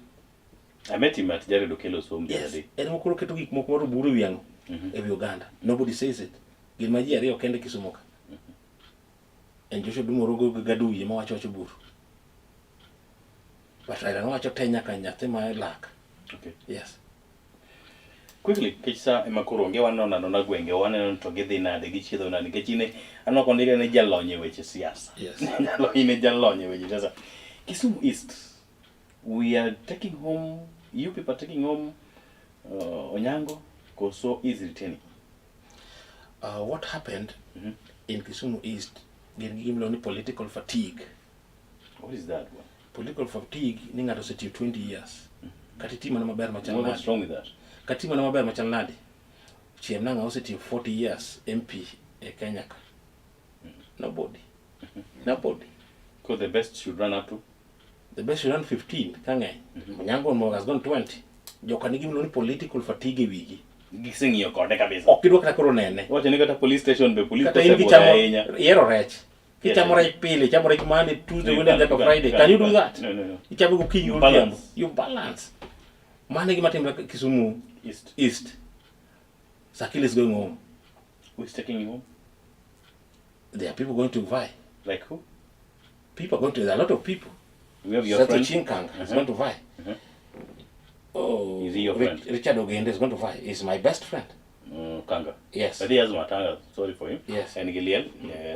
I met him at Jared Okello's home the Yes. other day. En ma koro keto gik moko mar Oburu e wi ang'o? E wi oganda. Nobody says it. Gin ma ji ariyo kende Kisumu ka. En Joshua Duma rogo gi Gaduyi ema wacho wach Oburu. But Raila nowacho te nyaka nyathi ma lak. Okay. Yes. Quickly, nikech sa ema koro onge waneno anona gwenge, waneno to gidhi nade, gichiedho nade, nikech in aneno kondike ni jalony e weche siasa. Yes. Jalony ne jalony e weche siasa. Kisumu East, we are taking home, you people are taking home Onyango, Koso is retaining. What happened in Kisumu East, gin gi gimiluongo ni political fatigue. What is that one? Political fatigue ni ng'ato osetiyo 20 years. Kata iti mana maber machal What's nade. wrong with that? Kata iti mana maber machal nade. Chiem nang'a osetiyo 40 years MP e Kenya ka. Nobody. Nobody. Because the best should run up to? The best should run 15, ka ng'eny. Onyango Mo has gone 20. Joka nigi gimiluongo ni political fatigue e wigi. Giseng'iyo kode kabisa. Ok gidwa kata koro nene. Wacho ni kata police station be police Kata in osebudho kichamo ahinya. ihero rech. Kichamo Yes. rech pile, ichamo rech Monday, Tuesday, No, you Wednesday, can't, nyaka you can't, Friday. you Can you can't, do that? No, no, no. Ichamo gokinyi You godhiambo. balance. You balance. Mano e gima timore Kisumu East. East. Sakil is going home. Who is taking you home? There are people going to vie. Like who? People are going to, there are a lot of people. We have your Seth friend. Chinkang is going to vie. Oh, Is he your friend? Richard Ogende is going to vie. He's my best friend. Kanga. Yes. But he has Matanga. Sorry for him. Yes. And Giliel.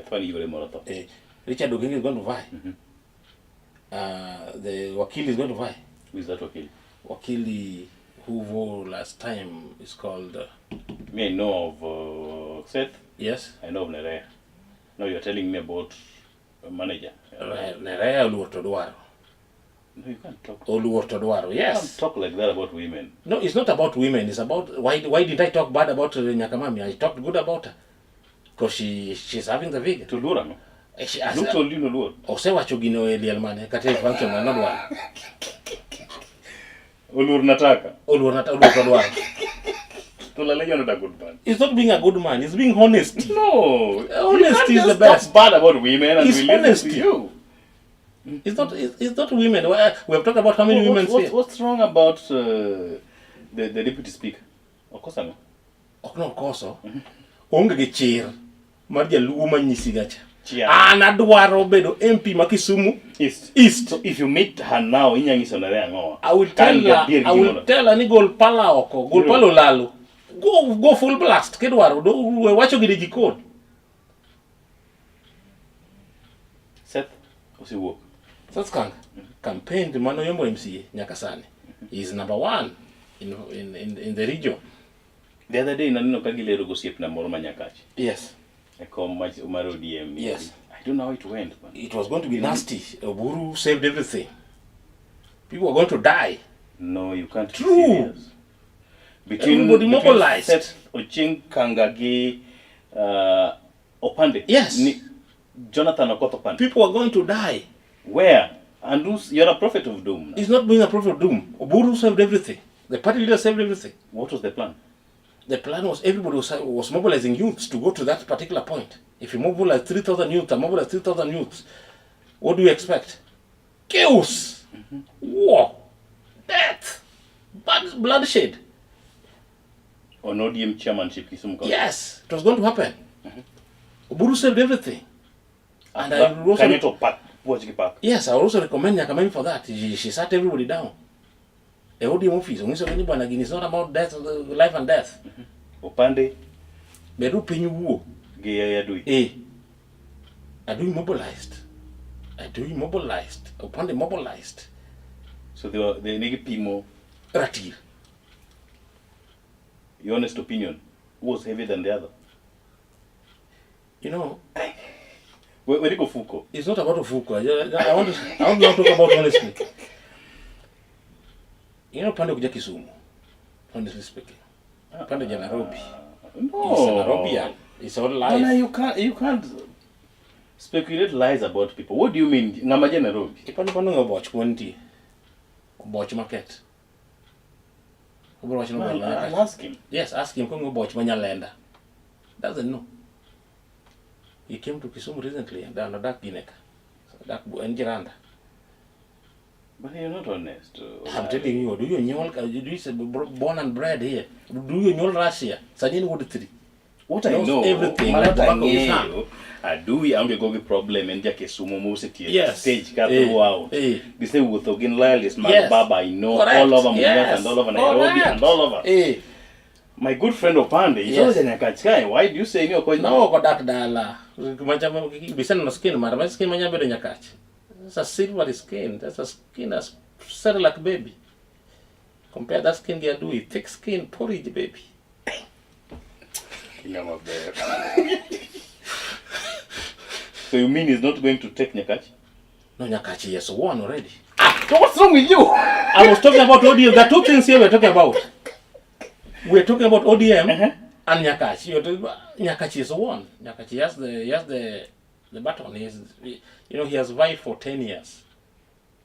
Thwani yore moro tho. Richard Ogende is going to vie. The Wakili is going to vie. Who is that Wakili? Wakili who wore last time is called... Me, I know of Seth. Yes. I know of Nerea. Now you're telling me about a manager. Nerea Oluor to dwaro. No, you can't talk. Oluor to dwaro, You yes. can't talk like that about women. No, it's not about women. It's about... Why didn't I talk bad about Nyakamami? I talked good about her. Because she's having the vigor. To Luora, no? She has, Look to Lino Luor. Osewacho gino e liel mane kata e function mane nodwaro. Oluor nataka. Oluor nata Oluor to dwaro. To Lale, you're not a good man. It's not being a good man. It's being honest. No. Honesty You is can't the just best. talk bad about women and It's we listen to honesty. you. It's not. It's not women. We have talked about how many women here. What's wrong about the deputy speaker? Okosa no. Ok no koso. Onge gi chir mar jaluo manyisi gacha. Chia. An adwaro bedo MP ma Kisumu East. East. So if you meet her now, inyanyiso nare ang'o? I will tell her. I will tell her ni gol pala oko. Gol pala olalo. Go full blast. Kidwaro. We wacho gi e jikon. Seth osewuok. Seth Kanga campaigned mano yombo MCA nyaka sani. He is number 1 in the region. The other day naneno ka gilero gosiepna moro ma Nyakach. Yes. E kom mar ODM. Yes. I don't know how it went. Man. It was going to be nasty. Oburu saved everything. People were going to die. No, you can't. True. Be serious. Everybody mobilized. Seth Ochieng Kanga gi Opande. Yes. Jonathan Okoth Opande. People were going to die. Where? And who's, you're a prophet of doom now. He's not being a prophet of doom. Oburu saved everything. The party leader saved everything. What was the plan? The plan was everybody was mobilizing youths to go to that particular point. If you mobilize 3,000 youths and mobilize 3,000 youths, what do you expect? Chaos, war, death, bad bloodshed. On ODM chairmanship, Kisumu County. Yes, it was going to happen. Oburu saved everything. And I would also, Kanyeto Park, Puochki Park. Yes, I would also recommend Nyakamami for that. She sat everybody down. The ODM office, it's not about death, life and death. Opande. Beru pinyu wuo. Gi Adui. Eh. Adui mobilized. Adui mobilized. Opande mobilized. So they were, they nigi pimo. Ratir. Your honest opinion, who was heavier than the other? You know, Where go Fuko? It's not about Ofuko. I want to talk about honestly. You know, Pande kuja Kisumu, honestly speaking. Pande ja Nairobi. No. It's a Nairobian. It's all life. No, you can't speculate lies about people. What do you mean? Ng'ama ja Nairobi? Pande pande ngoboch kuonti. Oboch market. Obro wacho no Well, boch market. I'll ask him. Yes, ask him. Kongo boch manyalenda. Doesn't know. He came to Kisumu recently and odak Gineka. So dak en jiranda. But you're not honest. I'm telling you, do you nyol, do you say born and bred here? Do you nyol Russia? Sanyin would three. What I Knows know, everything. What Like the I back of his hand. know, Adui aonge go gi problem en ja Kisumu mosetie Yes. stage ka throughout. Gisewuotho gin loyalists mag Yes. Baba, I know Correct. all over Mumias Yes. and all over Nairobi Correct. and all over. My good friend Opande, he's Yes. always a Nyakach guy. Why do you say ni ok No, ok odak dala. Machamo biseneno skin mare, ma skin manya bedo Nyakach. That's a silvery skin. That's a skin as Cerelac baby. Compare that skin gi Adui, thick skin, porridge baby. So you mean he's not going to take Nyakach? No, Nyakach, he has won already. So what's wrong with you? I was talking about ODM. There are two things here we're talking about. We're talking about ODM and Nyakach. You're talking about, Nyakach is won. Nyakach, he has the baton. He has, you know, he has vied for 10 years.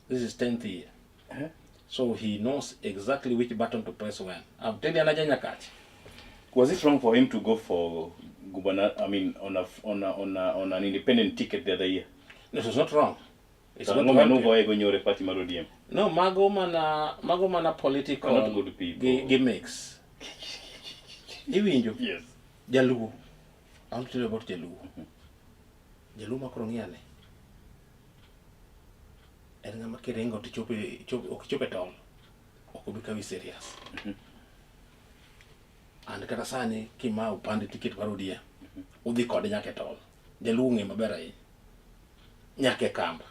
This is 10th year. So he knows exactly which button to press when. I'm telling you, Nyakach. Was it wrong for him to go for governor, I mean, on a, on a, on a, on an independent ticket the other year? No, it was not wrong. It's To not ang'o wrong. mane ugoye go nyoro e party mar ODM? No, mago mana political Are not good people. Gimmicks. Iwinjo? Yes. Jaluo. I want to tell you about Jaluo. Jaluo ma koro ng'iyane. En ng'ama kiringo to ichopo ok ichopo e tol. Ok obi kawi serious. And kata sani kima upande ticket mar ODM, udhi kode nyaka e tol. Jaluo ong'e maber ahinya. Nyaka e kamba.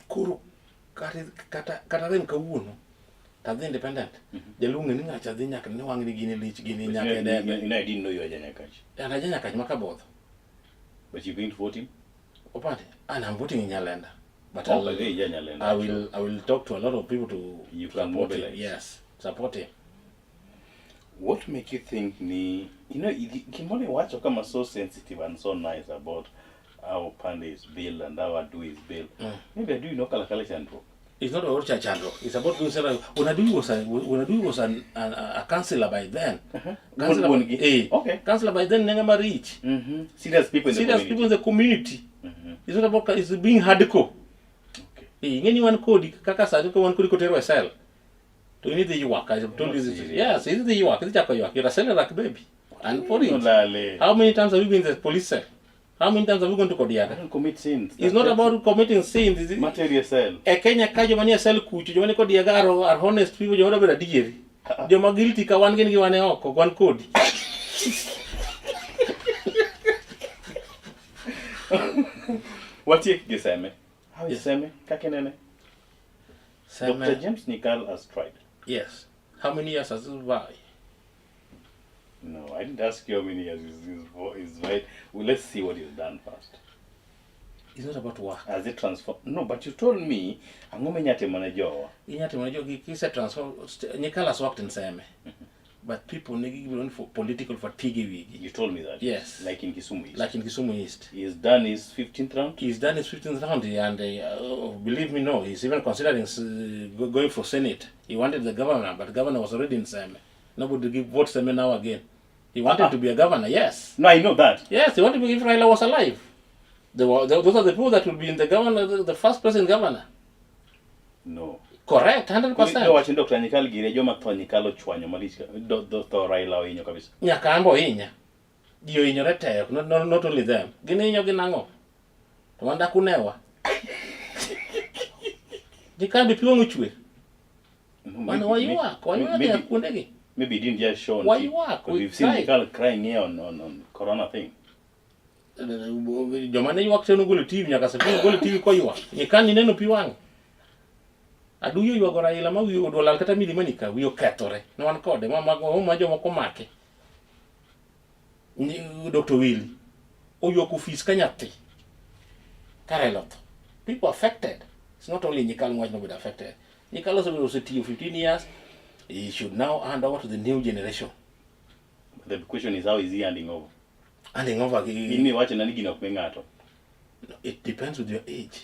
Koro kata rem kawuono tadhi independent. Jaluo ong'e ni ng'acha dhi nyaka ni wang' ni gini lich gini But nyaka e you, debe. you know, I didn't know you were Janyakach. An aja Nyakach ma Kabodho. But you're going to vote him? Opande. And I'm voting in Nyalenda. But Oh, by the way, Nyalenda. I will talk to a lot of people to You can support him. mobilize. Yes, support him. What make you think ni gimoro iwacho kama so sensitive and so nice about how Pande is built and how Adu is built. Maybe Adu nokalo akala chandruok. It's not about chandruok. It's about doing something. Unadui was a councillor by then. Councillor, Wuon gi. Okay. Councillor by then ne ng'ama rich. Serious people in the Serious community. people in the community. It's not about, it's being hardcore. Okay. Eh, ing'e ni wan kodi kaka sani ko wan kodi kotero e cell. To in idhi ywak. I told you this. Serious. Yes, idhi ywak, idhi chako ywak. You're a cellar like baby. And for it. Olale. How many times have you been in the police cell? How many times have you gone to I Kodiaga? don't commit sins. It's not about committing sins. Material cell. E Kenya ka joma nie cell kucho, joma ni Kodiaga are honest people, joma dwa bedo adieri. Joma guilty ka wan gin gi wan e oko, ok wan kodi. Watiek gi Seme. How is Yes. Seme? Kaka inene? Seme, Dr. James Nyikal has tried. Yes. How many years has it by? No, I didn't ask you how many years is right. Well, let's see what he's done first. It's not about work. Has it transformed? No, but you told me ang'o minya timo ne jowa. Inya timo ne jogi kise transform Nyikal has worked in Seme. But people nigi gibiro for political fatigue e wigi. You told me that. Yes. Like in Kisumu East. Like in Kisumu East. He's done his 15th round. He's done his 15th round and believe me, no, he's even considering going for Senate. He wanted the governor, but governor was already in Seme. Nobody give vote Seme now again. He wanted to be a governor, yes. No, I know that. Yes, he wanted to be if Raila was alive. Those are the people that will be in the governor, the first person governor. No. Correct, 100%. Nowacho ni Dr. Nyikal gire joma tho Nyikal ochwanyo malich tho Raila ohinyo kabisa. Nyaka an bo hinya. Ji ohinyore te, not only them. Gin hinyo gi nang'o? To wan dak unewa. Nyikal be pi wang' ochwer. No, Wan waywak, waywak e maybe, kuondegi. Maybe he didn't just show on Why TV, ywak? But We we've seen cried. Nyikal crying here on Corona thing. Joma ne ywak te nogolo TV nyaka Safina ogolo TV koywak. Nyikal ni neno pi wang'. Aduyo ywago Raila ma wiye odwa lal kata milimani ka wiye okethore. Ne wan kode ma jomoko make. Dr. Willy oywak ofis ka nyathi. Ka Raila otho. People affected. It's not only Nyikal mwach nobedo affected. Nyikal osebedo osetiyo 15 years. He should now hand over to the new generation. But the question is, how is he handing over? Handing over. In iwacho na ni gino ok mi ng'ato. It depends with your age.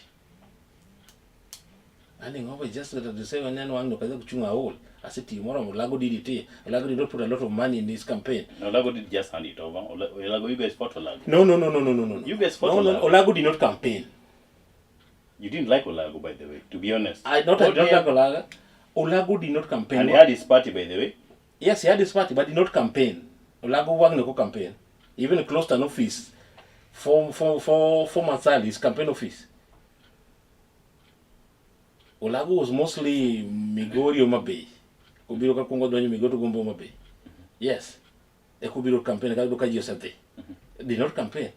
Handing over is just that you say when wang' no kaza kuchunga aol. Asetiyo moromo Olago did it. Olago did not put a lot of money in his campaign. No, Olago did just hand it over. Olago, you guys fought Olago. No. You guys fought No, Olago. Olago did not campaign. You didn't like Olago, by the way, to be honest. I don't ODM like Olago. Olago did not campaign. And he had his party, by the way. Yes, he had his party, but did not campaign. Olago wang' no campaign. He even closed an office 4 months early, his campaign office. Olago was mostly Migori Homa Bay. Obiro ka kuongo donjo Migori to gombo Homa Bay. Yes. Eka obiro campaign ka yudo ka ji osedhi. Did not campaign.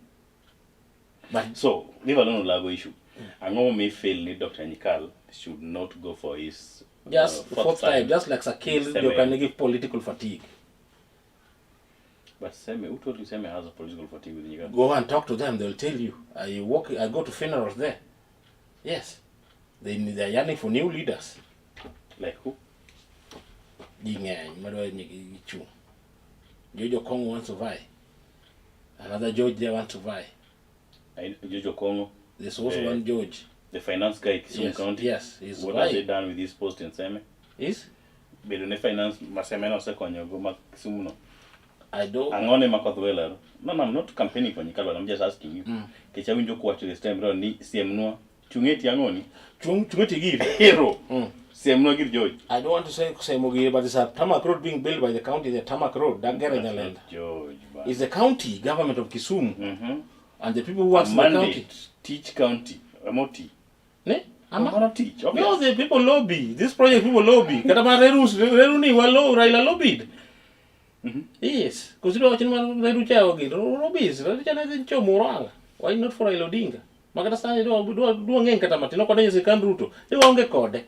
But So, leave alone Olago issue. Ang'o mi feel ni Dr. Nyikal should not go for his just fourth time, just like Sakil, Seme. you can give political fatigue. But Seme, who told you Seme has a political fatigue with Nyikal? Go and talk to them, they'll tell you. I go to funerals there. Yes. They're yearning for new leaders. Like who? Ji ng'eny madwa ni gichung'. George Okong'o wants to vie. Another George there wants to vie. George Okong'o, There's also Eh, one George. the finance guy in Kisumu Yes, County. yes, he's What has he vying. done with his post in Seme? Is? Bedo ne finance Masemena osekonyo go ma Kisumu no. I do Ang'o ne ma koth welero? No, no, I'm not campaigning for Nyikal, but I'm just asking you. Kech awinjo kuwacho this time round ni siemnwa chung'eti ang'oni? Chung chung'eti giri. Hero. Siemnwa gir George. I don't want to say Semogiri, but it's a tarmac road being built by the county, the tarmac road, Dagere Nyalenda. George. Man. It's the county government of Kisumu. And the people who work in the county. Mandate, teach county. Amoti. Ne? Ama? Amoro teach. Okay. No, the people lobby. This project people lobby. Kata ma Reru, Reru ni walo, Raila lobbied. Yes. Consider watching man Reru cha ogi. Lobbies. Reru cha ne cho Murang'a. Why not for Raila Odinga? Makata sani dwa dwa dwa ng'eny kata matin ok wadonjo e sirkand Ruto. Ni waonge kode.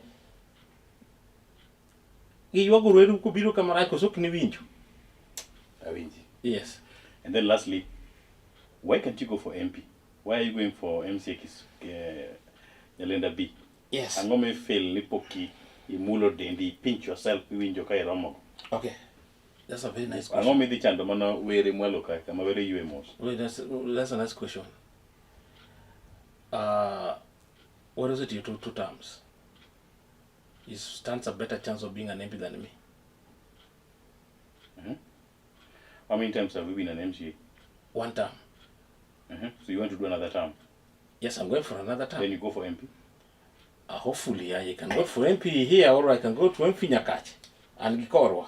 Giywago Reru kobiro kama rach koso ok niwinjo. Awinji. Yes. And then lastly, why can't you go for MP? Why are you going for MCA Kis, Nyalenda B? Yes. Ang'o mi feel ni pok imulo dendi, pinch yourself iwinjo ka iromo. Okay. That's a very nice Ang'o question. midhi chando mana were mwalo ka kama were ywe mos. Wait, that's a nice question. What is it? You two terms. He stands a better chance of being an MP than me. How many times have you been an MCA? One term. So you want to do another term? Yes, I'm going for another term. Then you go for MP? Hopefully, I can go for MP here or I can go to MP Nyakach and Gikorwa.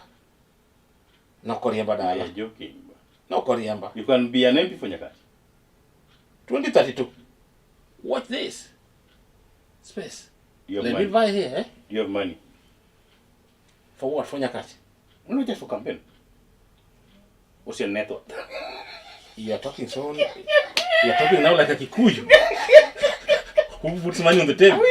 No Koriemba You are dala. joking. No Koriemba. You can be an MP for Nyakach. 2032. Watch this. Space. Do you have Let me money? buy here, eh? Do you have money? For what? For Nyakach. No, just for campaign. What's your net worth? You are talking so. You are talking now like a Kikuyu. Who puts money on the table?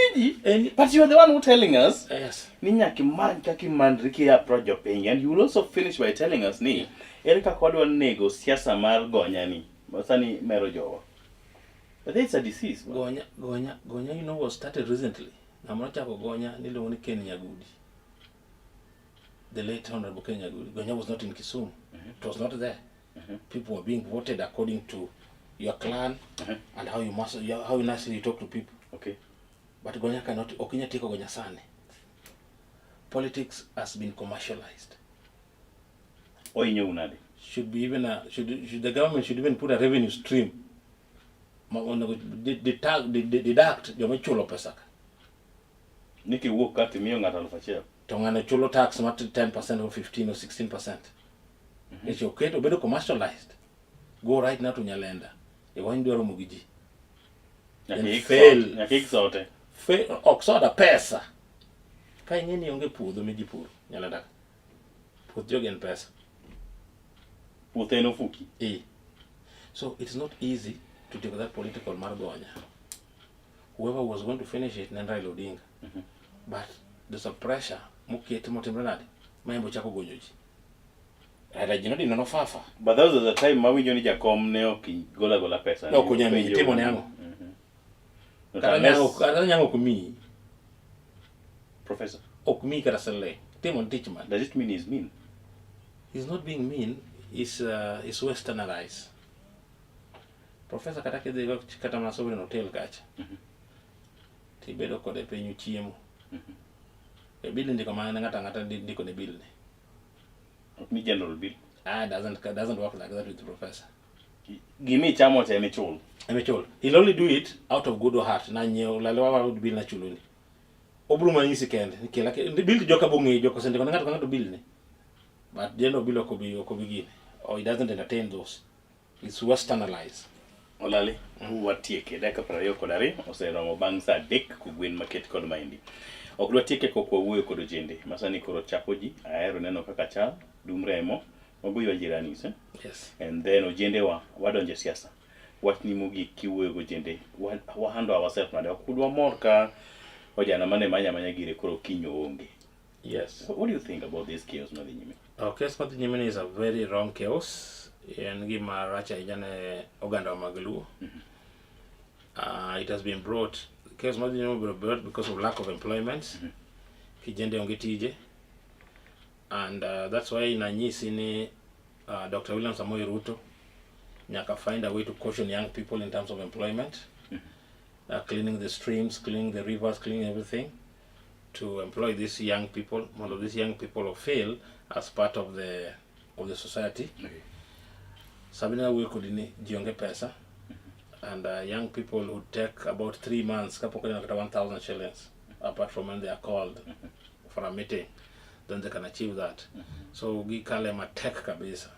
Any, But you are the one who telling us yes. ni nyaka imany kaka imandri ki approach jopiny and you will also finish by telling us ni ere kaka wadwa nego siasa mar gonya ni ma sani mero jowa. But it's a disease. Man. Gonya, Gonya, Gonya, you know, was started recently. Ng'ama nochako Gonya niluongo ni Ken Nyagudi. The late Honorable Ken Nyagudi. Gonya was not in Kisumu. It was not there. People were being voted according to your clan and how you must, how nicely you talk to people. Okay. But Gonya cannot, ok inyal tieko Gonya sani. Politics has been commercialized. Ohinyo nade? Should be even a, should the government should even put a revenue stream ma onego deduct joma ichulo pesa ka. Ni kiwuok ka timiyo ng'ato 1,000. To ng'ano chulo tax mar 10% or 15 or 16%. Nikech oket obedo commercialized. Go right now to Nyalenda. Iwany dwaro romo gi ji. Nyaka Then iik fail. sote. Nyaka iik sote. Ok soda pesa. Ka ing'e ni onge puodho mi ji puro Nyalenda ka. Puoth jogi en pesa. Puothe en ofuki. Eh. So it's not easy to take that political mar Gonya. Whoever was going to finish it ne en Raila Odinga. But there's a pressure moket motimre nade ma en be ochako gonyo ji. Raila ji nodino nofafa. But that was the time mawinjo ni jakom ne ok gola gola pesa. Ne ok onyal miyi, timo ne ang'o? Not Kata unless- nyango kata nyango ok miyi. Professor, Ok miyi kata siling. Timo ne tich man. does it mean he's mean? He's not being mean, he's westernized. Professor kata kidhi go kata mana Sovereign Hotel kacha. Tibedo kode piny uchiemo. E bill ndiko mana ng'ato ang'ata ndiko ne bill ne. Ok ni general bill. Ah, doesn't work like that with the professor. Gimi ichamo to emichul. Emichul. He'll only do it out of good heart. Na nyiewo lale wa bill na chuloni. Obiro mana nyisi kende. Ni kela bill to joka bong'eyo joka osendiko ne ng'ato ka ng'ato bill ne. But general bill ok obi gine. Or he doesn't entertain those. It's westernized. Olali, watieke dakika 22 oseromo bang' saa 3 kogwen maket kod maendi. Ok dwa tieke kok wawuoyo kod ojende ma sani koro chapo ji, ahero neno kaka chal, dum remo, mago ywa jiranis, eh? Yes. And then ojende wa wadonjo e siasa. Wachni mogik kiwuoyo gojende, wa handle ourselves nade, ok wamor ka ojana mane manya manya gire koro kiny oonge. Yes. What do you think about this chaos madhi nyime? Chaos madhi nyime ni is a very wrong chaos. En gima rach ahinya ne oganda mag Luo. It has been brought, chaos madhi nyime been brought because of lack of employment. Kijende onge tije. And that's why nanyisi ni Dr. William Samoei Ruto nyaka find a way to caution young people in terms of employment. Cleaning the streams, cleaning the rivers, cleaning everything. to employ these young people mondo these young people feel as part of the society. Sami nawuoyo kodi ni ji onge pesa and young people would take about 3 months kapok oneno kata 1000 shillings, apart from when they are called for a meeting, then they can achieve that. So gikale matek kabisa.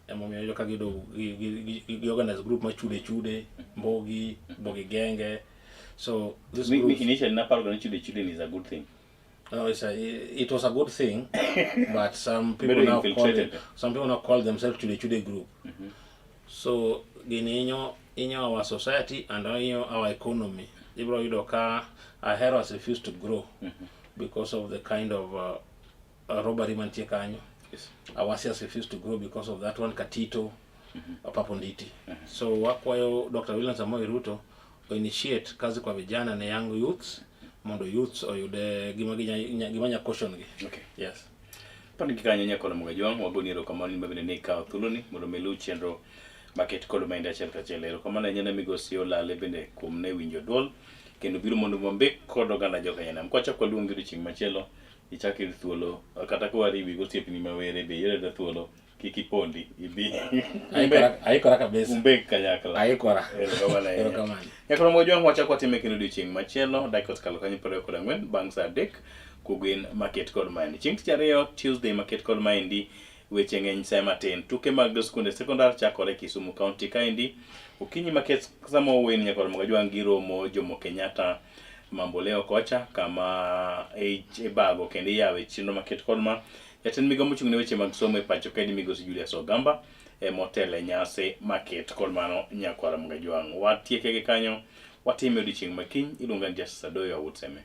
Emomiyo iyudo ka gido gi organize group ma chude chude mbogi mbogi genge. So this Me, groups, initially naparo ni chude chude is a good thing. No, it was a good thing, but some people Very now call it, infiltrated. some people now call themselves Chude Chude group. So gini hinyo our society and hinyo our economy. Ibro yudo ka Ahero has refused to grow because of the kind of robbery mantie kanyo. Awasi has refused to grow because of that one, Katito, Paponditi. So wakwayo Dr. William Samoei Ruto initiate kazi kwa vijana ne young youths mondo youths oyude gima nya caution gi. Yes. Pano gi kanyo nyakolo Mogajwang' wagoni erokamano in mabende ne ikawo thuoloni mondo mi iluw chenro maket kod maende achiel kachiel. Erokamano ahinya ne migosi Olale bende kuom ne winjo duol kendo biro mondo wambek kod oganda joka Nyanam. Kwachako waluongi odiochieng' machielo ichak iyud thuolo kata ka wariwi gosiepni mawere be iyud thuolo kik ipondi ibi. Aikora kabisa. Umbek kanyakla. Aikora. Erokamano ahinya. Erokamano. Nyakolo Mogajwang' wachako watime kendo odiochieng' machielo dakika osekalo kanyo 24 bang' saa 3 kogwen maket kod maendi. Chieng' tich ariyo, Tuesday maket kod maendi, weche ng'eny sa matin. Tuke mag skunde sekondar chakore Kisumu County kaendi. Okinyi maket sama owuoyo nyakoro Mogajwang' giromo Jomo Kenyatta Mamboleo kocha kama ibago kendo iyawe chenro maket kod ma jatend migao mochung' ne weche mag somo e pacho kaendi migosi Julius Ogamba emotelo e nyasi maket kod mano nyakwara Mogajwang'. Watieke gi kanyo watime odiochieng' makiny iluonga ni Justice Adoyo Awuod Seme.